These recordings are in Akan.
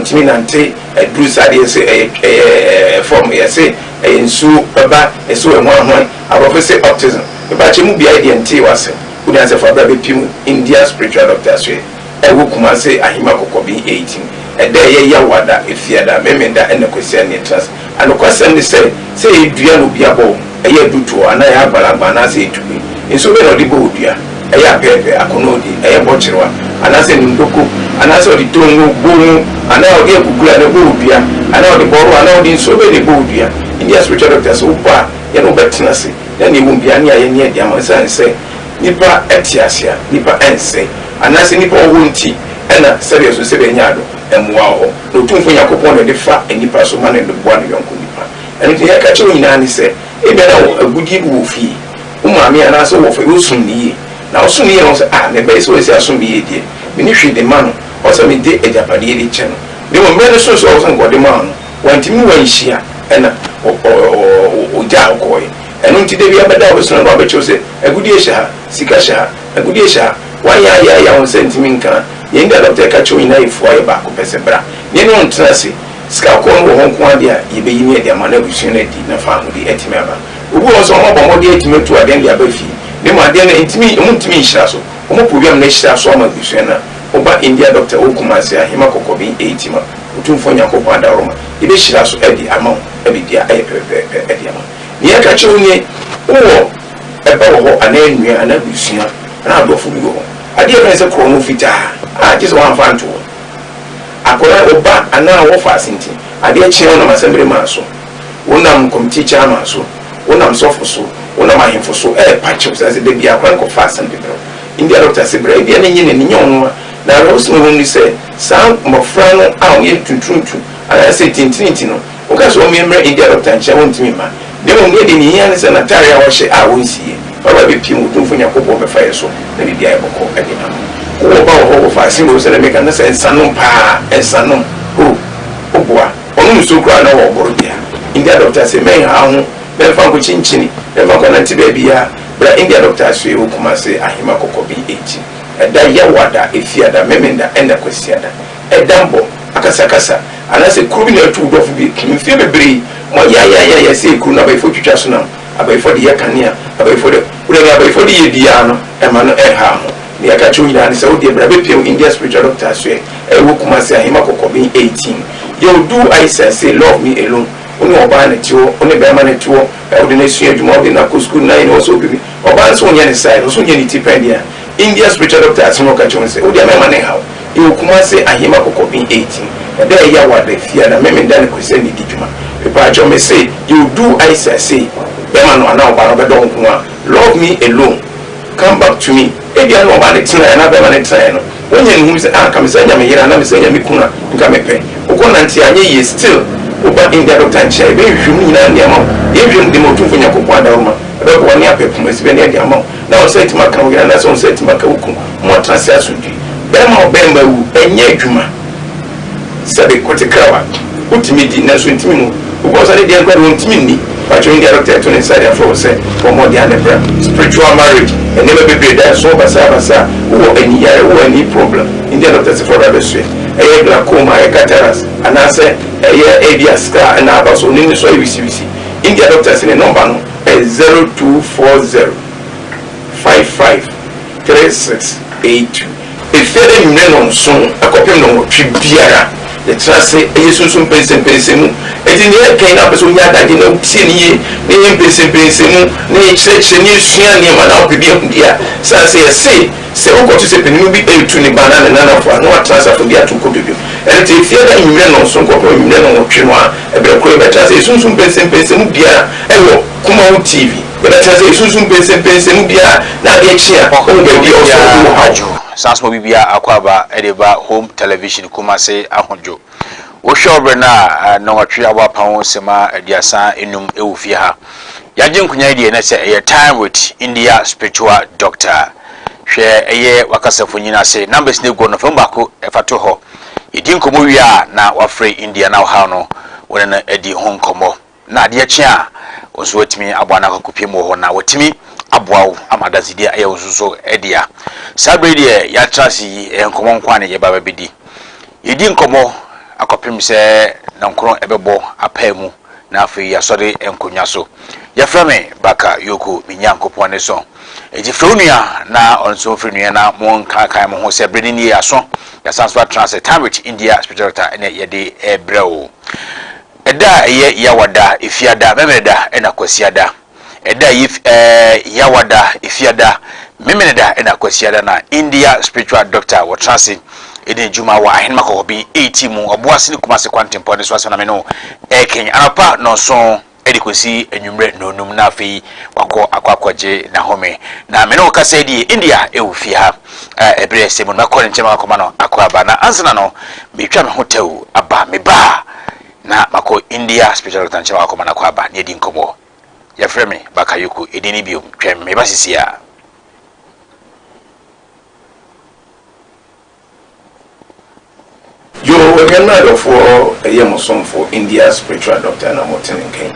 Wontumi nante aduru saa deɛ sɛ ɛyɛ ɛyɛ fam, yɛse ɛyɛ nsuo bɛba, yɛse ɛho ahoan, aborɔfo se autism. Mepakyɛ mu biara deɛ ntee w'asɛm. Wo deɛ ansɛ fa bra bɛpim India spiritual doctor so ɛ ɛwɔ Kumase Ahima Kɔkɔben 18 ɛda ɛyɛ Yawada, Efiada, Memenda ɛna Kwasia ne yɛtena ase. Anokwasɛm ne sɛ, sɛ ɛyɛ dua na obi abɔ wo, ɛyɛ adutoɔ anaa ɛyɛ agbalagba anaasɛ ɛyɛ tube, nsuo bɛn na ɔde bɔ wo dua? Ɛyɛ apɛɛpɛ, akɔnnɔdi, ɛyɛ bɔkyerewa, anaasɛ nundoko, anaasɛ ɔde tongo, bongo, anaa ɔde akukuru a na ɛbɔ wo dua, anaa ɔde bɔro, anaa ɔde nsuo bɛn na ɛbɔ wo dua? India spiritual doctor sɛ wobɔ a, yɛne wo bɛtena ase na nea ɛwom biara ne ayɛ ne adi ama wo. Ɛsiane sɛ nnipa te ase a, nnipa nsɛe, anaasɛ nnipa wɔ hɔ nti na sɛdeɛ ɛso sɛ bɛnya ado mmoa wɔ hɔ. Na Otumfoɔ Nyankopɔn na ɛde fa nnipa so ma no de boa ne yɔnko nnipa. Ɛno nti, nea yɛka kyerɛ wo nyinaa ne sɛ, ebia na wo agudeɛ bi wɔ fie, wo maame anaasɛ wo wɔfa bi, wosom no yie. Na wosom no yie na wohu sɛ, ah, me ba yi sɛ wasi asom me yie deɛ, menni hwee de ma no, ɛwɔ sɛ mede agyapadeɛ de kyɛ no. Na mmom mmerɛ no soo sɛ ɔwɔ sɛ nka ɔde maa no, wantumi ne wo anhyia, ɛna ɔgyaa wo kɔeɛ. Ɛno nti da biara bɛda a wobɛsoma no na wabɛkyerɛ wo sɛ, agudeɛ hyɛ ha, sika hyɛ ha, agudeɛ hyɛ ha. Woayɛ ayɛ ayɛ a wo nsa ntumi nka a, nea India dɔkta reka kyerɛ wo nyinaa yɛ fua yɛ baako pɛ sɛ bra na yɛne wo ntena ase. Sika kɔkɔɔ no wɔ hɔ nko ara deɛ a, yɛbɛyi ne yɛde ama na abusua no adi na faahodi atumi aba. Obi wɔ hɔ nso a, wɔabɔ mmɔden atumi atu adeɛ no de aba fie, na mmom adeɛ no ɛntumi, wɔntumi nhyira so. Wɔpɛ obi ama no ahyira so ama abusua no a, woba India dɔkta wɔ Kumasi, Ahema Kɔkɔben ATM a, Otumfoɔ Nyankopɔn adaworoma, yɛbɛhyira so de ama wo na biribiara ayɛ pɛpɛpɛpɛ de ama wo. Nea yɛka kyerɛ wo nie, wowɔ ɛba wɔ hɔ anaa nua anaa abusua anaa adɔfo bi wɔ hɔ, adeɛ a yɛfrɛ no sɛ korɔno fitaa a gye sɛ woamfa anto hɔ. Akwadaa, wo ba anaa wo wɔfaase nti, adeɛ kye a wonam asɛmbere maa so, wonam committee chairman so, wonam sɔfo so, wonam ahemfo so ɛrepa kyɛw sane sɛ da biara akwadaa no kɔfa asɛm de brɛ wo. India doctor se bra, ebia ne nye n'ani nyɛ ɔno a, na awerɛhosɛm a ɛwɔ mu ne sɛ saa mmɔfra no a wɔyɛ ntunturuntu anaasɛ tintirinti no, Woka sɛ wɔmmue mmrɛ India dɔkta nkyɛn a, ontumi mma. Na mmom nea ɛde nea ehia ne sɛ n'atare a ɔhyɛ a onsi yɛ. Ɔba bepue mu, Otumfo Nyankopɔn bɛfa yɛn so na biribi ayɛ bɔkɔɔ de ama wo. Wowɔ ba wɔ hɔ, wɔfa asen wɔ mu sɛnea meka no, na sɛ nsanom paa, nsanom, oh, woboa. Ɔnom nsuo koraa na ɔwɔ dea. India dɔkta se, Mɛnhaw ho, mɛmfa nkɔkyinkyini, mɛmfa nkɔnante baabiara. Bra India dɔkta asoɛe wɔ Kumase, Ahema Kɔkɔben akyi. Ɛda Yawada, Efiada, Memenda ɛna Kwasiada. Ɛdammɔ, akasakasa, anaasɛ kuru bi na atu wo dɔfo bi. Mfeɛ bebree, moayaayaayaya sɛ kuru no abayifoɔ twitwa so nam, abayifoɔ de yɛ kanea, abayifoɔ de, wo deɛ nea abayifoɔ de yɛ biara no, ɛmma no ɛnha ho. Nea yɛka kyerɛ wo nyinaa ne sɛ, wo deɛ bra bɛpia wo India spiritual doctor asoɛ, ɛwɔ Kumasi, Ahema Kɔkɔben 18. Yo, do I say, say love me alone, wo ne ɔbaa na ɛte hɔ, wo ne bɛrima na ɛte hɔ, wode no asua adwuma, wode no akɔ sukuu, na ɛne ɔsɛ obi bi, ɔbaa nso wonyɛ ne size, ɔsɛ wonyɛ ne ti pɛn deɛ a, India spiritual doctor asɛm a ɔka kyerɛ wo ne sɛ, wo deɛ mɛmma no nha wo. Yɛwɔ Kumase Ahema Kɔkɔben 18. Ɛda a ɛyɛ Awada, Fiada, Memenda ne Kwasiada na ɛdi dwuma. Mepaakyɛw mese you do Aisha sei, bɛma no anaa ɔbaa no ɔbɛdɔ wo nko a, love me alone, come back to me. Ebia na ɔbaa no tenaeɛ anaa bɛma no tenaeɛ no, wanya ne hu sɛ ah nka mesan nya me yere anaa mesan nya me kunu a nka mepɛ. Wokɔ nante a anyɛ yie still woba India doctor nkyɛn a yɛbɛhwehwɛ mu nyinaa de ama wo. Yɛnhwehwɛ mu de ma Otumfoɔ Nyankopɔn adaworoma ɛbɛboa ne apɛ poma si bɛ ne de ama wo na wo nsa atumi aka wo yere anaasɛ wo nsa atumi aka wo kunu ma wɔatena ase asomdwoe. Bɛrima a ɔbɛrima awu, ɛnyɛ adwuma. Sɛbe kotekrawa, wotumi di nanso ntumi nwu. Obi wɔ hɔ nso a ne deɛ koraa deɛ ɔntumi nni. Pakyɛw India dɔkta ɛto ne nsa de afrɛ wo sɛ bɔ mmɔden a na bra. Spiritual marriage, nneɛma bebree da nso basaa basaa. Wowɔ ani yare, wowɔ ani problem, India dɔkta se fa bra bɛsoɛ. Ɛyɛ glaucoma, ɛyɛ cataracts, anaasɛ ɛyɛ ebia scar ɛna aba so, n'ani so ayɛ wisiwisi. India dɔkta se ne nɔmba no ɛyɛ 0240 55 3682. Efie no anwummere nnɔnson kɔpem nnɔnwɔtwe biara, yɛtena ase yɛ sunsum mpɛnsɛmpɛnsɛmu. Enti nea yɛka yi na wopɛ sɛ wonya adagye na wotie no yie na yɛyɛ mpɛnsɛmpɛnsɛmu na yɛkyerɛkyerɛ na yɛsua nneɛma na wopɛ bi ahu deɛ a, sane sɛ yɛse sɛ wokɔto sɛ panin bi retu ne ba anaa ne nanafo a na watena ase afɔdi ato kotodwe. Ɛno nti efie no anwummere nnɔnson kɔpem anwummere nnɔnwɔtwe no a, ɛberɛ koro yɛbɛtena ase yɛ sunsum mpɛnsɛmpɛnsɛmu biara wɔ Kumawu TV. Yɛbɛtena sɛ yɛsunsum mpɛnsɛmpɛnsɛmu biara na adeɛ kye a, wohu baabi a ɔsɔ obi wɔ haw. Adwo, san soma obi biara akwaaba de ba Home Television Kumase Ahodwo. Wohwɛ wo berɛ no a, nnɔnwɔtwe abɔ apam sima 35 wɔ fie ha. Yɛagye nkonya yi deɛ na sɛ ɛyɛ Time with India Spiritual Doctor. Hwɛ ɛyɛ w'akasafo nyina ase numbers no gu hɔ no fa mu baako fa to hɔ. Yɛdi nkɔmmɔ wie a na wafrɛ India na ɔhaw no wo ne no adi ho nkɔmmɔ. Na adeɛ kye a, wo nso woatumi aboa no akɔkɔpie mu wɔ hɔ na watumi aboa wo ama adansedie ayɛ wo nso so dea. Saa berɛ yi deɛ yɛatena ase yi, ɛyɛ nkɔmmɔ nko ara na yɛba bɛbɛdi. Yɛdi nkɔmmɔ akɔpem sɛ nɔnkron ɛbɛbɔ apae mu na afei yɛasɔre nkonnwa so. Yɛfrɛ me Baka Yoko, me Nyankopɔn ne so. Enti frɛ wo nua na ɔno nso mfrɛ nua na monkaakae mo ho sɛ bere no nie aso. Yɛasan so atena ase Time with India Spiritual Doctor ɛna yɛde rebrɛ wo. Ɛda a ɛyɛ Yawada, Efiada, Memeneda ɛna Kwasiada. Ɛda a ɛyɛ ɛɛ Yawada, Efiada, Memeneda ɛna Kwasiada na India Spiritual Doctor wɔtena ase ɛdi ne dwuma wɔ Ahenema Kɔkɔben 80 mu, Ɔboase ne Kumase kwantempɔn no so asɛm na me ne wo ɛrekɛn anɔpa nɔnson de kɔsi anwummerɛ nnɔnnum na afei wakɔ akɔ akɔgye n'ahome. Na me ne wo kasa yi deɛ, India wɔ fie ha. Ɛberɛ a ɛsɛ mu no, mɛkɔ ne nkyɛn makɔma no akɔ aba. Na ansa na no, metwa me ho tɛw aba. Meba a, na makɔ India spiritual doctor nkyɛn makɔma no akɔ aba na yɛadi nkɔmmɔ. Yɛfrɛ me Bakayoko, edin no biom. Twɛn, meba sisi a. Yoo anuanom adɔfoɔ ɛyɛ mo somfo India spiritual doctor na mo te me nka yi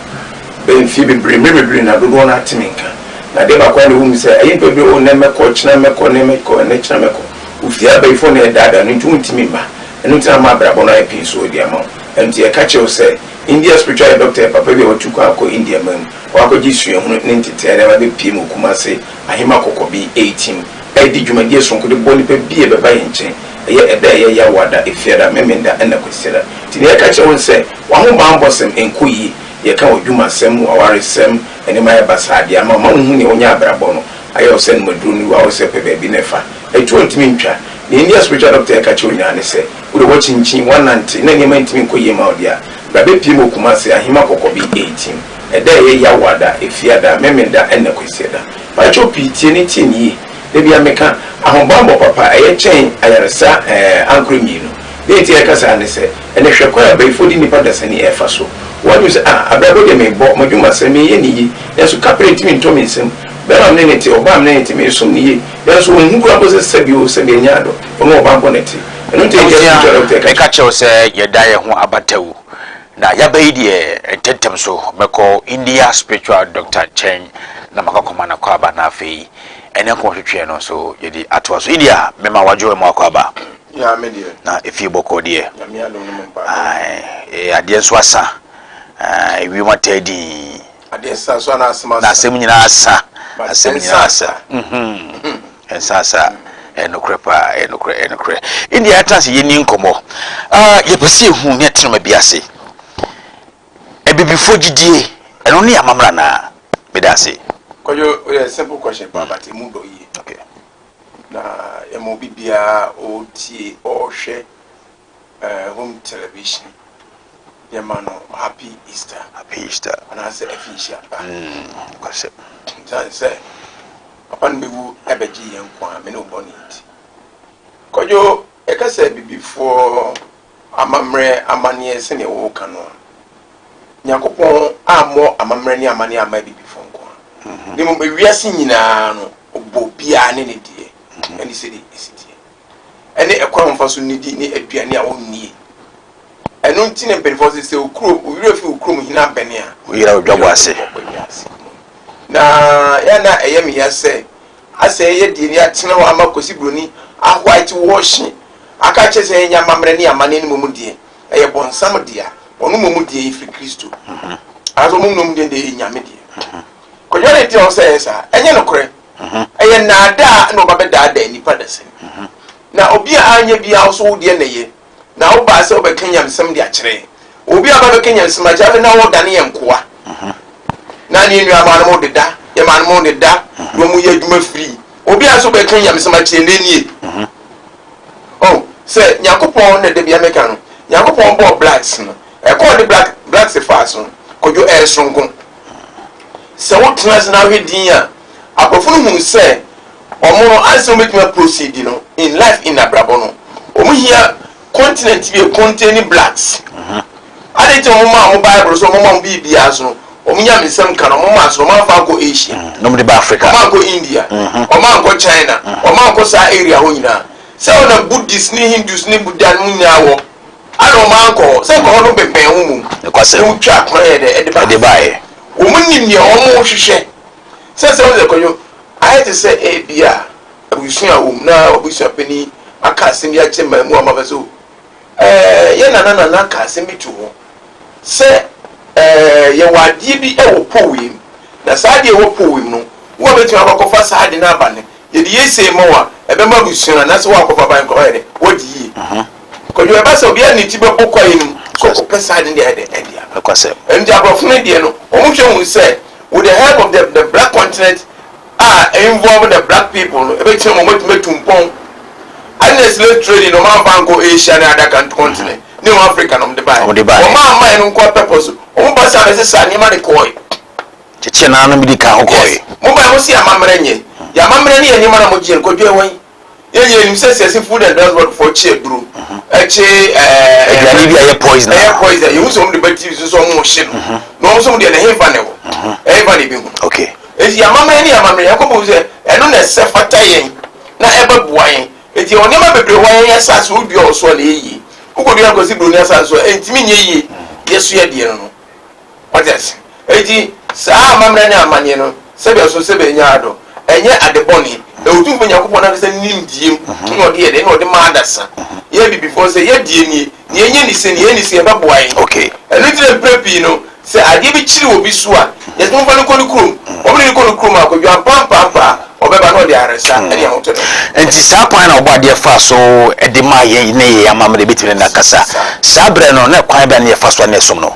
bɛ mfie bebree mmerɛ bebree na dodoɔ no ate me nka na adeɛ baako a na ɛwɔ mu sɛ ɛyɛ nipa bebree oh nnɛ mɛkɔ kyena mɛkɔ nnɛ mɛkɔ ɛnɛ kyena mɛkɔ ofie abayifoɔ na ɛdaadaa no nti wontumi mma ɛno nti na ama abrabɔ no ayɛ pii so de ama wo ɛno nti yɛka kyerɛ wo sɛ India spiritual doctor yɛ papa bi a watu kwan akɔ India man mu wakɔgye suahunu ne nteteɛ na wabɛpie mu Kumase Ahema Kɔkɔbi 18 redi dwumadie sononko de bɔ nnipa bi a ɛbɛba yɛn nkyɛn. Ɛyɛ ɛda a ɛyɛ Yawoada, Efiada, Memenda ɛna Kwasiada. Nti nea yɛka kyerɛ wo ne sɛ, w'ahobanbɔsɛm nkɔ yie. Yɛka w'adwumasɛm, w'awaresɛm, nneɛma ayɛ basaa de ama wo ma wonhu nea wonya abrabɔ no ayɛ wo sɛ nom aduro no wu a wo sɛ pɛ baabi na ɛfa. Atuo ntumi ntwa. Nea India spiritual doctor ɛka kyerɛ wo nyinaa ne sɛ, wo deɛ woakyinkyin, woanante na nneɛma ntumi nkɔ yie mma wo deɛ a, bra bɛpiem wɔ Kumasi, Ahima Kɔkɔbi 18. Ɛda a ɛyɛ Yawoada, Efiada, Memenda ɛna Kwasiada. Pakyɛw pii tie ne tie no yie. Da biara meka, ahobammɔ papa ɛyɛ kyɛn ayaresa ɛɛ ankorɛ mmienu. Deɛ nti a yɛka saa ne sɛ, ɛnɛ hwɛ kwan a abayifoɔ de nnipa dasani ɛrefa so. Wɔadwene sɛ, ah, abrabɔ deɛ merebɔ, m'adwumasɛm, mereyɛ no yie, nanso kaprɛ ntumi ntɔ me nsam. Barima a me ne no te, ɔbaa a me ne no te, meresom no yie, nanso ɔnhu koraa mpo sɛ sɛbi o, sɛbi ɛnyɛ adɔ, ɔne ɔbaa mpo na ɛte. Ɛno nti na yɛgyae Abusua, spiritual doctor ɛka meka kyerɛ. kyerɛ wo sɛ yɛda yɛn ho abatawu. Na yaba yi deɛ ntɛntɛm so mɛkɔ India spiritual doctor nkyɛn na makɔ akɔma no akwaaba na afei ɛne nkɔmmɔtwetweɛ no nso yɛde atoa so. India mɛma wadwo mu akwaaba. Ya me deɛ. Na efie bɔkɔɔ deɛ. Nyame adom ne mo mpaebɔ. Ae, adeɛ nso asa. Ae, ewiem ataa dinn. Adeɛ sa so ana asɛm asa. Na asɛm nyinaa asa. Asɛm nyinaa asa. Ɛnsa asa. Ɛyɛ nokorɛ paa, ɛyɛ nokorɛ, ɛyɛ nokorɛ. India yɛatena ase yɛnni nkɔmmɔ. Ah, yɛpɛ sɛ yɛhu ne ɛtenoma bi ase. Abibifoɔ gyidie, ɛno ne amammerɛ anaa? Meda ase. Kwadwo, woyɛ simple question paa but emu dɔ yie. Okay. Na yɛma obi biara ɔretie, ɔrehwɛ eh, home television yɛma no happy Easter. Happy Easter. Anaasɛ afinhyia pa. Kwasɛ. Sane sɛ papa no bɛwu ɛbɛgye yɛn nkwa a me ne wo bɔne nti. Kwadwo, yɛka sɛ abibifoɔ amammerɛ amanneɛ sɛdeɛ woka no a, Nyankopɔn ammɔ amammerɛ ne amanneɛ amma abibifoɔ nko ara. Na mmom ewiase nyinaa no, ɔbɔ obiara ne ne deɛ ɛne sɛdeɛ ɛsi teɛ. Ɛne ɛkwan a wɔfa so nnidi ne aduane a wɔnnie. Ɛno nti na mpanimfoɔ se sɛ okuro wo werɛ fi wo kurom hene abɛne a, Woyera wo dwabɔ ase. Na yɛ na ɛyɛ me ya sɛ asɛ yɛyɛ deɛ ni atena hɔ ama Kwasi Broni a white washing aka akyerɛ sɛ yɛnyɛ amammerɛ ne amanneɛ no mmom deɛ ɛyɛ bɔnsam dea, ɔno mmom deɛ ɛfiri Kristo. Anaasɛ ɔmo mmom deɛ deɛ ɛyɛ Nyame deɛ. Kwadwo adɛn nti na ɔsɛ ɛyɛ saa? Ɛnyɛ nokorɛ. Ɛyɛ nnaadaa na ɔba bɛdaadaa nnipa dasani. Na obi a anyɛ biara wo so wo deɛ na ɛyɛ. Na wobaa sɛ wobɛka nyamesɛm de akyerɛ yɛn. Obi a aba bɛka nyamesɛm akyerɛ afei na wɔdane yɛn nkoa. Na ne nuamaanom deda, yɛn maanom deda, na wɔn yɛ adwuma firi. Obi a nso bɛka nyamesɛm akyerɛ ne nie. Oh, sɛ Nyankopɔn na da bia meka no, Nyankopɔn bɔɔ blacks no, ɛkɔɔ de black blacks faa so no, Kwadwo ɛyɛ soronko. Sɛ wotena ase na wohwɛ din a, aborɔfo no hunu sɛ wɔn no ansa wɔbɛtumi aproceed no in life in abrabɔ no, wɔn hia continent bi a contain blacks. Adɛn nti na wɔn maa wɔn Bible so, wɔn maa wɔn biribiara so no, wɔn nyamesɛm ka no, wɔn maa so no, wɔn amfa ankɔ Asia. Na wɔn de ba Africa. Wɔn ankɔ India. Wɔn ankɔ China. Wɔn ankɔ saa area hɔ nyinaa. Sɛ wɔn na Buddhist ne Hindus ne Buddha no nyinaa wɔ. Ana wɔn ankɔ hɔ? Sɛ nkɔ hɔ no bɛbɛn ho mmom. Nokwasɛm. Na wotwa kwan yɛ dɛ ɛde ba. Ɛde baeɛ. Wɔn nim nea wɔn hwehwɛ. Sɛ sɛ wɔn sɛ kwadwo ayɛ te sɛ ebi a abusua a wɔm na abusua panin aka asɛm bi akyerɛ mmaa mu ama bɛ sɛ o. Ɛɛ, yɛn nana nana ka asɛm bi to hɔ sɛ, ɛɛ, yɛwɔ adeɛ bi wɔ powee mu, na saa adeɛ a ɛwɔ powee mu no, wo a bɛtumi akɔ akɔfa saa ade no aba no, yɛde yei sei ma wo a, ɛbɛma abusua no anaasɛ woakɔfa aba no nkɔ ayɛ dɛ, woadi yie. Kwadwo, ɛba sɛ obiara de ne ti bɛbɔ kwaeɛ no mu sɛ ɔkɔpɛ saa ade no de ayɛ dɛ, adi aba. Ɛno nti aborɔfo no deɛ no, wɔhwɛ hu sɛ with the help of the, the black continent, a involve the black people no ɛbɛkyerɛ mu wɔatumi atu mpɔn. Ade na slave trading no wɔamfa ankɔ Asia ne other continent ne wɔn Africa na wɔde baeɛ. Wɔde baeɛ. Wɔn amma ɛno nko purpose. Wɔn ba saa bɛsesa nneɛma de kɔɔe. Kyekyɛ naa no bi di kan ho kɔɔe. Yes. Mo baeɛ mo se amammerɛ nyɛ. Yɛ amammerɛ ne yɛ nneɛma na mo gyeɛ no kɔdwɛɛ wɔn. Yɛn nyinaa nim sɛ sɛsi food and drugs board foɔ kye aduro ɛkye ɛɛ aduane bi a ɛyɛ poison ɛyɛ poison yɛhu sɛ wɔn de ba tv so sɛ wɔn hye no mhm. na wɔn nso deɛ na ɛhefa na ɛwɔ mhm. ɛhefa na ebi hu okay eti amammerɛ ne amammerɛ yɛn kɔbɔ sɛ ɛno na ɛsɛ fata yɛn na ɛbɛ boa yɛn eti wɔn nneɛma bebree wɔ yɛn asaase wodua wɔ so a na ɛyɛ yie wokɔdua nkɔsi buroni asaase so a ɛntumi nyɛ yie yɛ so yɛ deɛ no no Wate ase? Enti, saa amammerɛ ne amanneɛ no, sɛdeɛ ɔso sɛ bɛnya adɔ, ɛnyɛ ade bɔne. Ɛwɔ Otumfoɔ Nyankopɔn no ankasa ne nimdeɛ mu na ɔde yɛ dɛn? Na ɔde ma adasa. Yɛn abibifoɔ sɛ, yɛ deɛ nie, nea yɛnyɛ ne sei, nea yɛnyɛ ne sei, ɛbɛboa yɛn. Okay. Ɛno nti na mprɛ pii no, sɛ adeɛ bi kyere obi so a, yɛse momfa no nkɔ ne kurom. Wɔde no kɔ ne kurom a, Kwadwo ampampaampa a, ɔbɛba na ɔde ayaresa ne ahotɔ na ɛba. Enti saa kwan na Ɔbɔadeɛ faa so de maa yɛn ne yɛn amammerɛ bɛtumi ne no akasa. Saa berɛ no, na kwan bɛn na yɛfa so a na yɛsom no?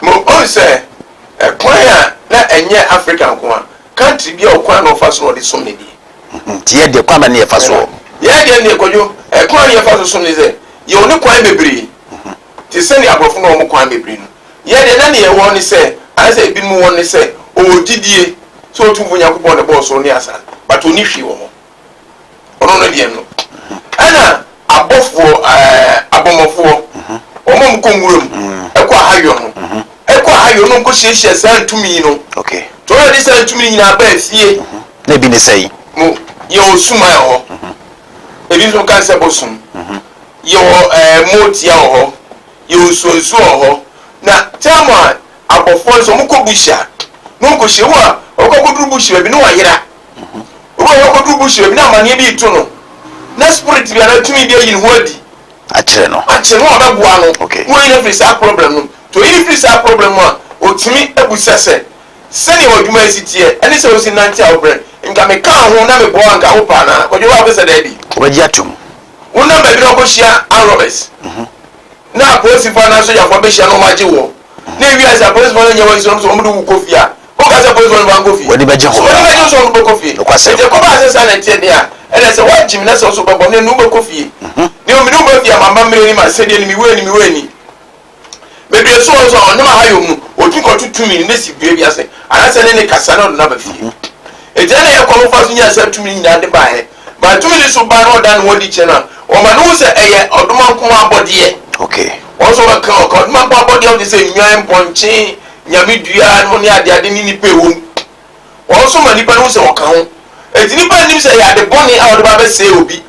Mo ohu sɛ ɛkwan a na ɛnyɛ Africa nko a, country biara ɔkwan a na ɔfa so na ɔde som ne deɛ. Nti yɛ deɛ kwan bɛn na yɛfa soɔ? Yɛ deɛ deɛ Kwadwo, ɛkwan a yɛfa so som ne sɛ, yɛwɔ ne kwan bebree, te sɛdeɛ aborɔfo no wɔ wɔn kwan bebree no. Yɛ deɛ na neɛ ɛwɔ ne sɛ, anaasɛ ebinom wɔ ne sɛ, ɔwɔ gyidie sɛ Otumfoɔ Nyankopɔn na ɛbɔɔ soro ne asase, but ɔnni hwee wɔ hɔ. Ɔno no deɛ no. Ɛna abɔfoɔ ɛɛ abɔmmɔfoɔ, wɔn a wɔkɔ nwura mu, ɛkɔ ahayɔ no, ɛkɔ ahayɔ no nkɔhyiahyia saa ntumi no. Okay. Nti wɔn a wɔde saa ntumi no nyinaa baa fie. Na ebi ne sɛn? Mo, yɛwɔ suman wɔ hɔ. Ebi nso ka sɛ bosom. Yɛwɔ ɛɛ motia wɔ hɔ. Yɛwɔ nsuonsuo wɔ hɔ. Na time a abɔfoɔ no sɛ wɔkɔ bush a, na wɔkɔhyia, obi wɔ hɔ a ɔkɔ akɔduru bush baabi na wayera. Obi wɔ hɔ ɔkɔduru bush baabi na amaneɛ bi reto no, na spirit bi anaa tumi bi ayi ne ho adi. Akyerɛ no. Akyerɛ no a ɔbɛboa no. Okay. Na wayi no afiri saa problem no mu. Nti oyi no firi saa problem mu a, ɔtumi abusa sɛ, sɛdeɛ w'adwuma yi si teɛ, ɛne sɛ wosi nante a wobrɛ, nka mekaa ho na meboa wo a nka wopɛ anaa? Kwadwo woakɔ sɛ daabi. Wobɛgye atom. Wonam baabi na wokɔhyia armed robbers, na apolisifoɔ anaa sogyafoɔ bɛhyia na wɔagye woɔ, na ewie a sɛ apolisifoɔ no nyɛ wɔn nso wɔde wo kɔ fie a, woka sɛ apolisifoɔ no fa nkɔ fie. W'ani bɛgye ho. So w'ani bɛgye ho sɛ wɔde bɛkɔ fie? Nokwasɛm. Nti ɛkɔbaa sɛ saa na ɛteɛ deɛ a, ɛnna sɛ woagye me na sɛ wo nso wobɛbɔ me, ɛnna wobɛkɔ fie. Na mmom mene wo ba fie a, m'amammerɛ ni, m'asɛdeɛ ni, me wei ni, me wei ni. Bebree nso wɔ hɔ nso a, ɔnam ahayɔ mu no, otumi kɔto tumi no na esi dua bi ase, anaasɛ ne ne kasa na ɔde no aba fie. Enti ɛna ɛyɛ kwan a wɔfa so nyaa saa tumi no nyinaa de baeɛ. But tumi no so ba na ɔda ne ho adi kyerɛ no a, ɔma no hu sɛ ɛyɛ ɔdomankoma abɔdeɛ. Okay. Wɔn nso wɔbɛka ɔka ɔdomankoma abɔdeɛ ho te sɛ nnwan, mpɔnkye, nyame dua no ne adeade ne nnipa ɛwɔ mu. Wɔn nso ma nnipa no hu sɛ wɔka ho. Enti nnipa nnim sɛ ɛyɛ ade bɔne a wɔde ba abɛsɛe obi.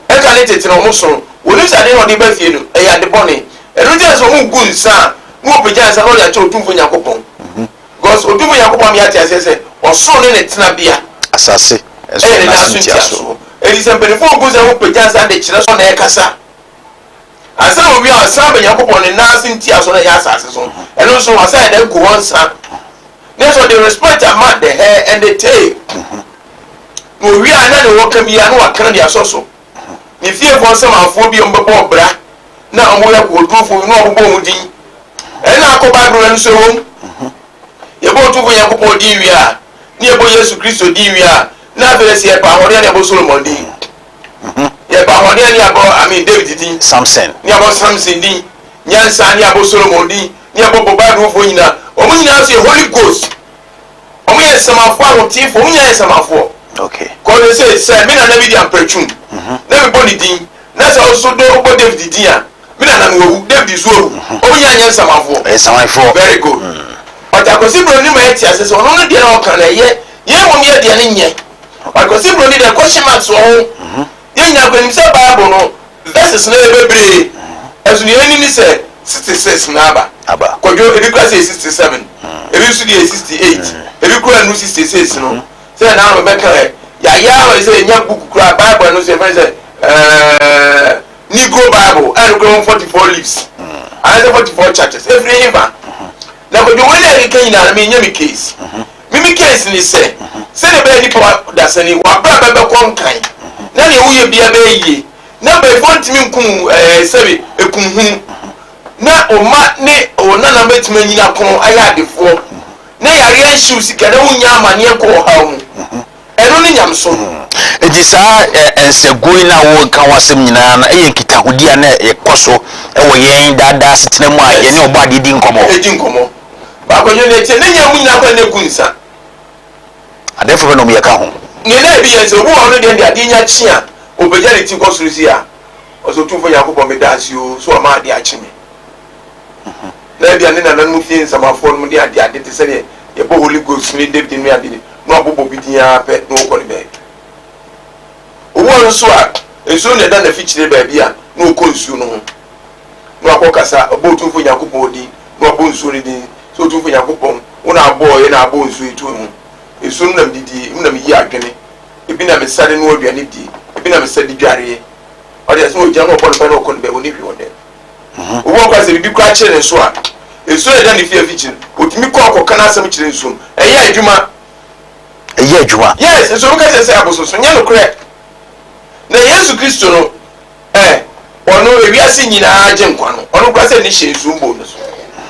Ɛka ne tete no wɔn so no, wɔnim sɛ ade no a wɔde ba fie no, ɛyɛ ade bɔne. Ɛno nti na sɛ wɔgu nsa a, na wɔpagya nsa na wɔde akyerɛ Otumfoɔ Nyankopɔn. Because Otumfoɔ Nyankopɔn ama yɛate aseɛ sɛ ɔsoro ne ne tenabea. Asase nso ɛyɛ ne ne nan nan so so ntiasoɔ. ntiasoɔ. Enti sɛ mpanimfoɔ gu nsa wɔpagya nsa de kyerɛ sɛ ɔna ɛkasa. Ansa na owie a, ɔsan ba Nyankopɔn ne nan ase ntiasoɔ na ɛyɛ asase so. Ɛno nso, wasan yɛ dɛ gu hɔ nsa. Ne nso ɔde respect ama the hair and the tail. Na owie a na ne wɔka biara na waka no de asɔ so. Ne fiefoɔ nsamanfoɔ bi a wɔbɛbɔ ɔbra na wɔyɛ akokoɔdurofoɔ bi na wɔabobɔ wɔn din. Ɛna akɔ Bible no nso ɛwɔ mu. Yɛbɔ Otumfoɔ Nyankopɔn din wie a, ne yɛbɔ Yesu Kristo din wie a, na afei sɛ yɛpɛ ahoɔden a na yɛbɔ Solomon din. Yɛpɛ ahoɔden a ne yɛabɔ I mean David din. Samson. Ne yɛabɔ Samson din. Nyansa ne yɛabɔ Solomon din. Ne yɛbɔ bɔ Biblefoɔ nyinaa. Wɔn nyinaa nso yɛ Holy Ghost. Wɔn yɛ nsɛmafoɔ ahoteefoɔ. Wɔn nyinaa yɛ nsɛmafoɔ. Okay. Kɔɔ sɛ sɛ me nana bi di ampratwum na mebɔ ne din na sɛ ɔso do bɔ David din a me nana no wawu David nso awu. Wɔn nyinaa nyɛ nsɛmafoɔ. Ɛyɛ nsamanfoɔ. Very good. But Akwasi Broni ma yɛte ase sɛ ɔno no deɛ na ɔka no ɛyɛ yɛn mmom yɛ deɛ no nyɛ. But Kwasi Broni deɛ question marks wɔ ho. Yɛn nyinaa kora nim sɛ Bible no verses no yɛ bebree. Ɛso deɛ yɛnim ne sɛ 66 na aba. Aba. Kwadwo ebi kora sɛ yɛ 67. Ebi nso deɛ yɛ 68. Ebi kora nu 66 no. Sɛ na ano bɛka ɛ. Yɛayɛ ama sɛ yɛnya book kora Bible no nso yɛfrɛ no sɛ ɛɛ. Negro Bible a ɛno koraa wɔ 44 leaves anaasɛ 44 chapters ɛfiri hefa? Na Kwadwo wei na ɛkeka nyinaa no menyɛ me case. Me me case ne sɛ sɛdeɛ ɛbɛyɛ nipa dasani w'abrabɔ bɛkɔ nkan na deɛ woyɛ biara bɛyɛ yie na bayifoɔ ntumi nkum ɛɛ sɛbe ekum hunu na wo mma ne wo nana bɛtumi anyini akono ayɛ adefoɔ na yareɛ nhye wo sika na wonnya amaneɛ nkɔ ɔhaw mu. Ɛno ne nyamesom. Enti saa nsaguo yi no a woreka ho asɛm nyinaa no yɛ nkitahodie a na ɛkɔ so wɔ yɛn daa daa asetena mu a yɛne Ɔbɔadeɛ di nkɔmmɔ. Di nkɔmmɔ. Baako nyo nea ɛteɛ ne nyɛ mu nyinaa koraa na ɛgu nsa. Adeɛ foforɔ na wɔyɛ ka ho. Nea na ebi yɛ sɛ obi wɔ hɔ no deɛ deɛ adeɛ nya kye a ɔpagya ne ti kɔ soro sei a ɔsɛ Otumfoɔ Nyankopɔn meda ase oo sɛ wama adeɛ akye me. Na ebia ne nananom fie nsamafoɔ nom de ade ade te sɛdeɛ yɛbɔ Holy Ghost ne David ne ade na wabobɔ bi din ara pɛ na ɔkɔ ne baabi. Obi wɔ hɔ nso a, nsuo na ɛda n'afikyire baabi a na ɔkɔ nsuo no ho na wakɔ kasa, ɔbɔ Otumfoɔ Nyankopɔn din na wabɔ nsuo no din sɛ Otumfoɔ Nyankopɔn wo na abɔɔ yɛ na abɔ nsuo yi to ho. Nsuo no na medidie, emu na meyi adwene, ebi na mesa de noa aduane die, ebi na mesa de dwareɛ. Ɔde ase na ɔgyina na ɔbɔ ne mpaeɛ na ɔkɔ ne baabi, ɔnni hwee wɔ dɛm. Obi wɔ hɔ koraa sɛ biribi koraa kyere ne so a, nsuo a ɛda ne fie afikyiri no, ɔtumi kɔ kɔka n'asɛm kyerɛ nsuo no. Ɛyɛ adwuma. Ɛyɛ adwuma. Yes, nso obi ka kyerɛ sɛ abosonsom nyɛ nokorɛ. Na Yesu Kristo no, eh, ɔno ewiase nyinaa gye nkwa no, ɔno koraa sɛ ne hyɛ nsuo mbɔ no so.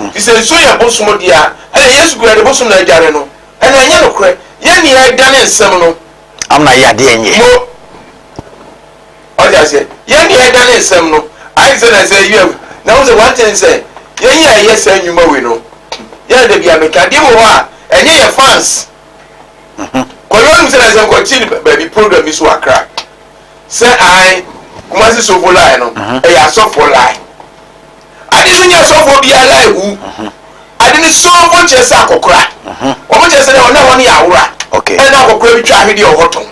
Nti sɛ nsuo yɛ bosom deɛ a, ɛna Yesu koraa de bosom na adware no. Ɛna ɛnyɛ nokorɛ. Yɛn nea ɛdane nsɛm no. Amna yɛ adeɛ nyɛ. Mo. Ɔte aseɛ? Yɛn deɛ ɛdane nsɛm no ayɛ te sɛ na sɛ yɛ na wo sɛ one thing sɛ yɛn yɛ a yɛyɛ saa nnwuma wei no yɛn da bia meka adeɛ wɔ hɔ a ɛnyɛ yɛ fans kɔyɛ ɔnim sɛ na sɛ nkɔkye no baabi program bi so wɔ Accra sɛ an Kumasi sofo line no ɛyɛ asɔfoɔ line ade so nyɛ asɔfoɔ biara line wu ade no sofo kyerɛ sɛ akɔkora wɔn kyerɛ sɛ na wɔn yɛ awora ɛna akɔkora bi twa ahwedeɛ wɔ hɔ tɔn.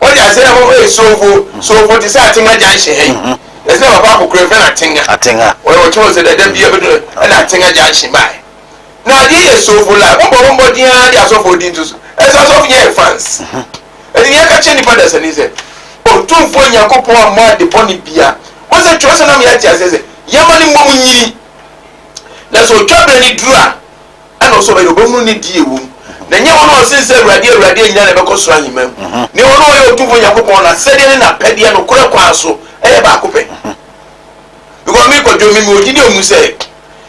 Wọ́n di ase na mo ee sofo sofo te sɛ atenga junction ha yi. Mhm. Yɛsɛ na papa akokoro efɛ na atenga. Atenga. Wɔyɛ wɔkyerɛ sɛ dɛdɛ bi ɛbɛdo ɛna atenga junction baa. Na adeɛ yɛ sofo la mo bɔ mo bɔ din ara de asɔfo din to so. Ɛsɛ asɔfo nyɛ yɛ fans. Mhm. Ɛdi ni yɛka kyerɛ nipa dasani sɛ Otumfoɔ Nyankopɔn ammɔ ade bɔne bia. Wɔn sɛ twerɛsɛm na mo yɛ ate aseɛ sɛ yɛma ne mmom nyini. Na sɛ otwa berɛ ne duru a Ɛna ɔsɛ ɔbɛyɛ, ɔbɛhunu ne deɛ ɛwɔ mu. Na ɛnyɛ wɔn a wɔsen sɛ Awurade, Awurade nyinaa na ɛbɛkɔ soro ahemman mu. Na wɔn a wɔyɛ Otumfoɔ Nyankopɔn no asɛdeɛ ne n'apɛdeɛ nokorɛ kwan so yɛ baako pɛ. Because me Kwadwo, me mewɔ gyidie wɔ mu sɛ,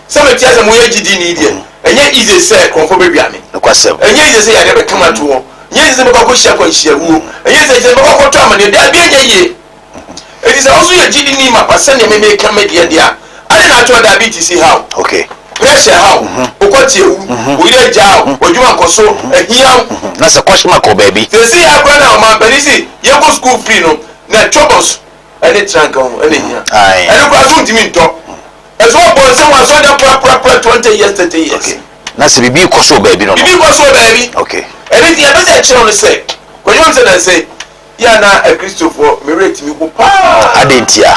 sɛ mete ase sɛ moyɛ gyidini deɛ, ɛnyɛ easy sɛ korɔmfoɔ bɛwia me. Nokwasɛm. Ɛnyɛ easy sɛ yareɛ bɛka me ato hɔ. Ɛnyɛ easy sɛ mɛkɔ akɔhyia akwanhyiawuo. Ɛnyɛ easy sɛ mɛkɔ akɔtɔ amaneɛ. Daabi, ɛnyɛ yie. Enti sɛ wo nso yɛ gyidini mapa sɛdeɛ me meka me deɛ deɛ a, adɛn na ato diabetes yi haw, Okay. pressure haw, wo kɔte awu, wo yere agyaa wo, w'adwuma nkɔ so, ahia wo. Na sɛ kɔhyem akɔ baabi. Seesei ara koraa na ɔmanpanin se yɛnkɔ sukuu free no, na chobos ne trunk ho na ehia. Ae. Ɛno koraa so wontumi ntɔ. Ɛso wɔbɔ nsɛm wɔ asɔredan praprapra 20 years, 30 years. Okay. Na sɛ biribi rekɔ so wɔ baabi no no. Biribi rekɔ so wɔ baabi. Okay. Ɛno nti yɛpɛ sɛ yɛkyerɛ wo no sɛ, Kwadwo wonim sɛ nnansa yi, Yɛ a na Akristofoɔ me werɛ tumi ho paa. Adɛn ntia?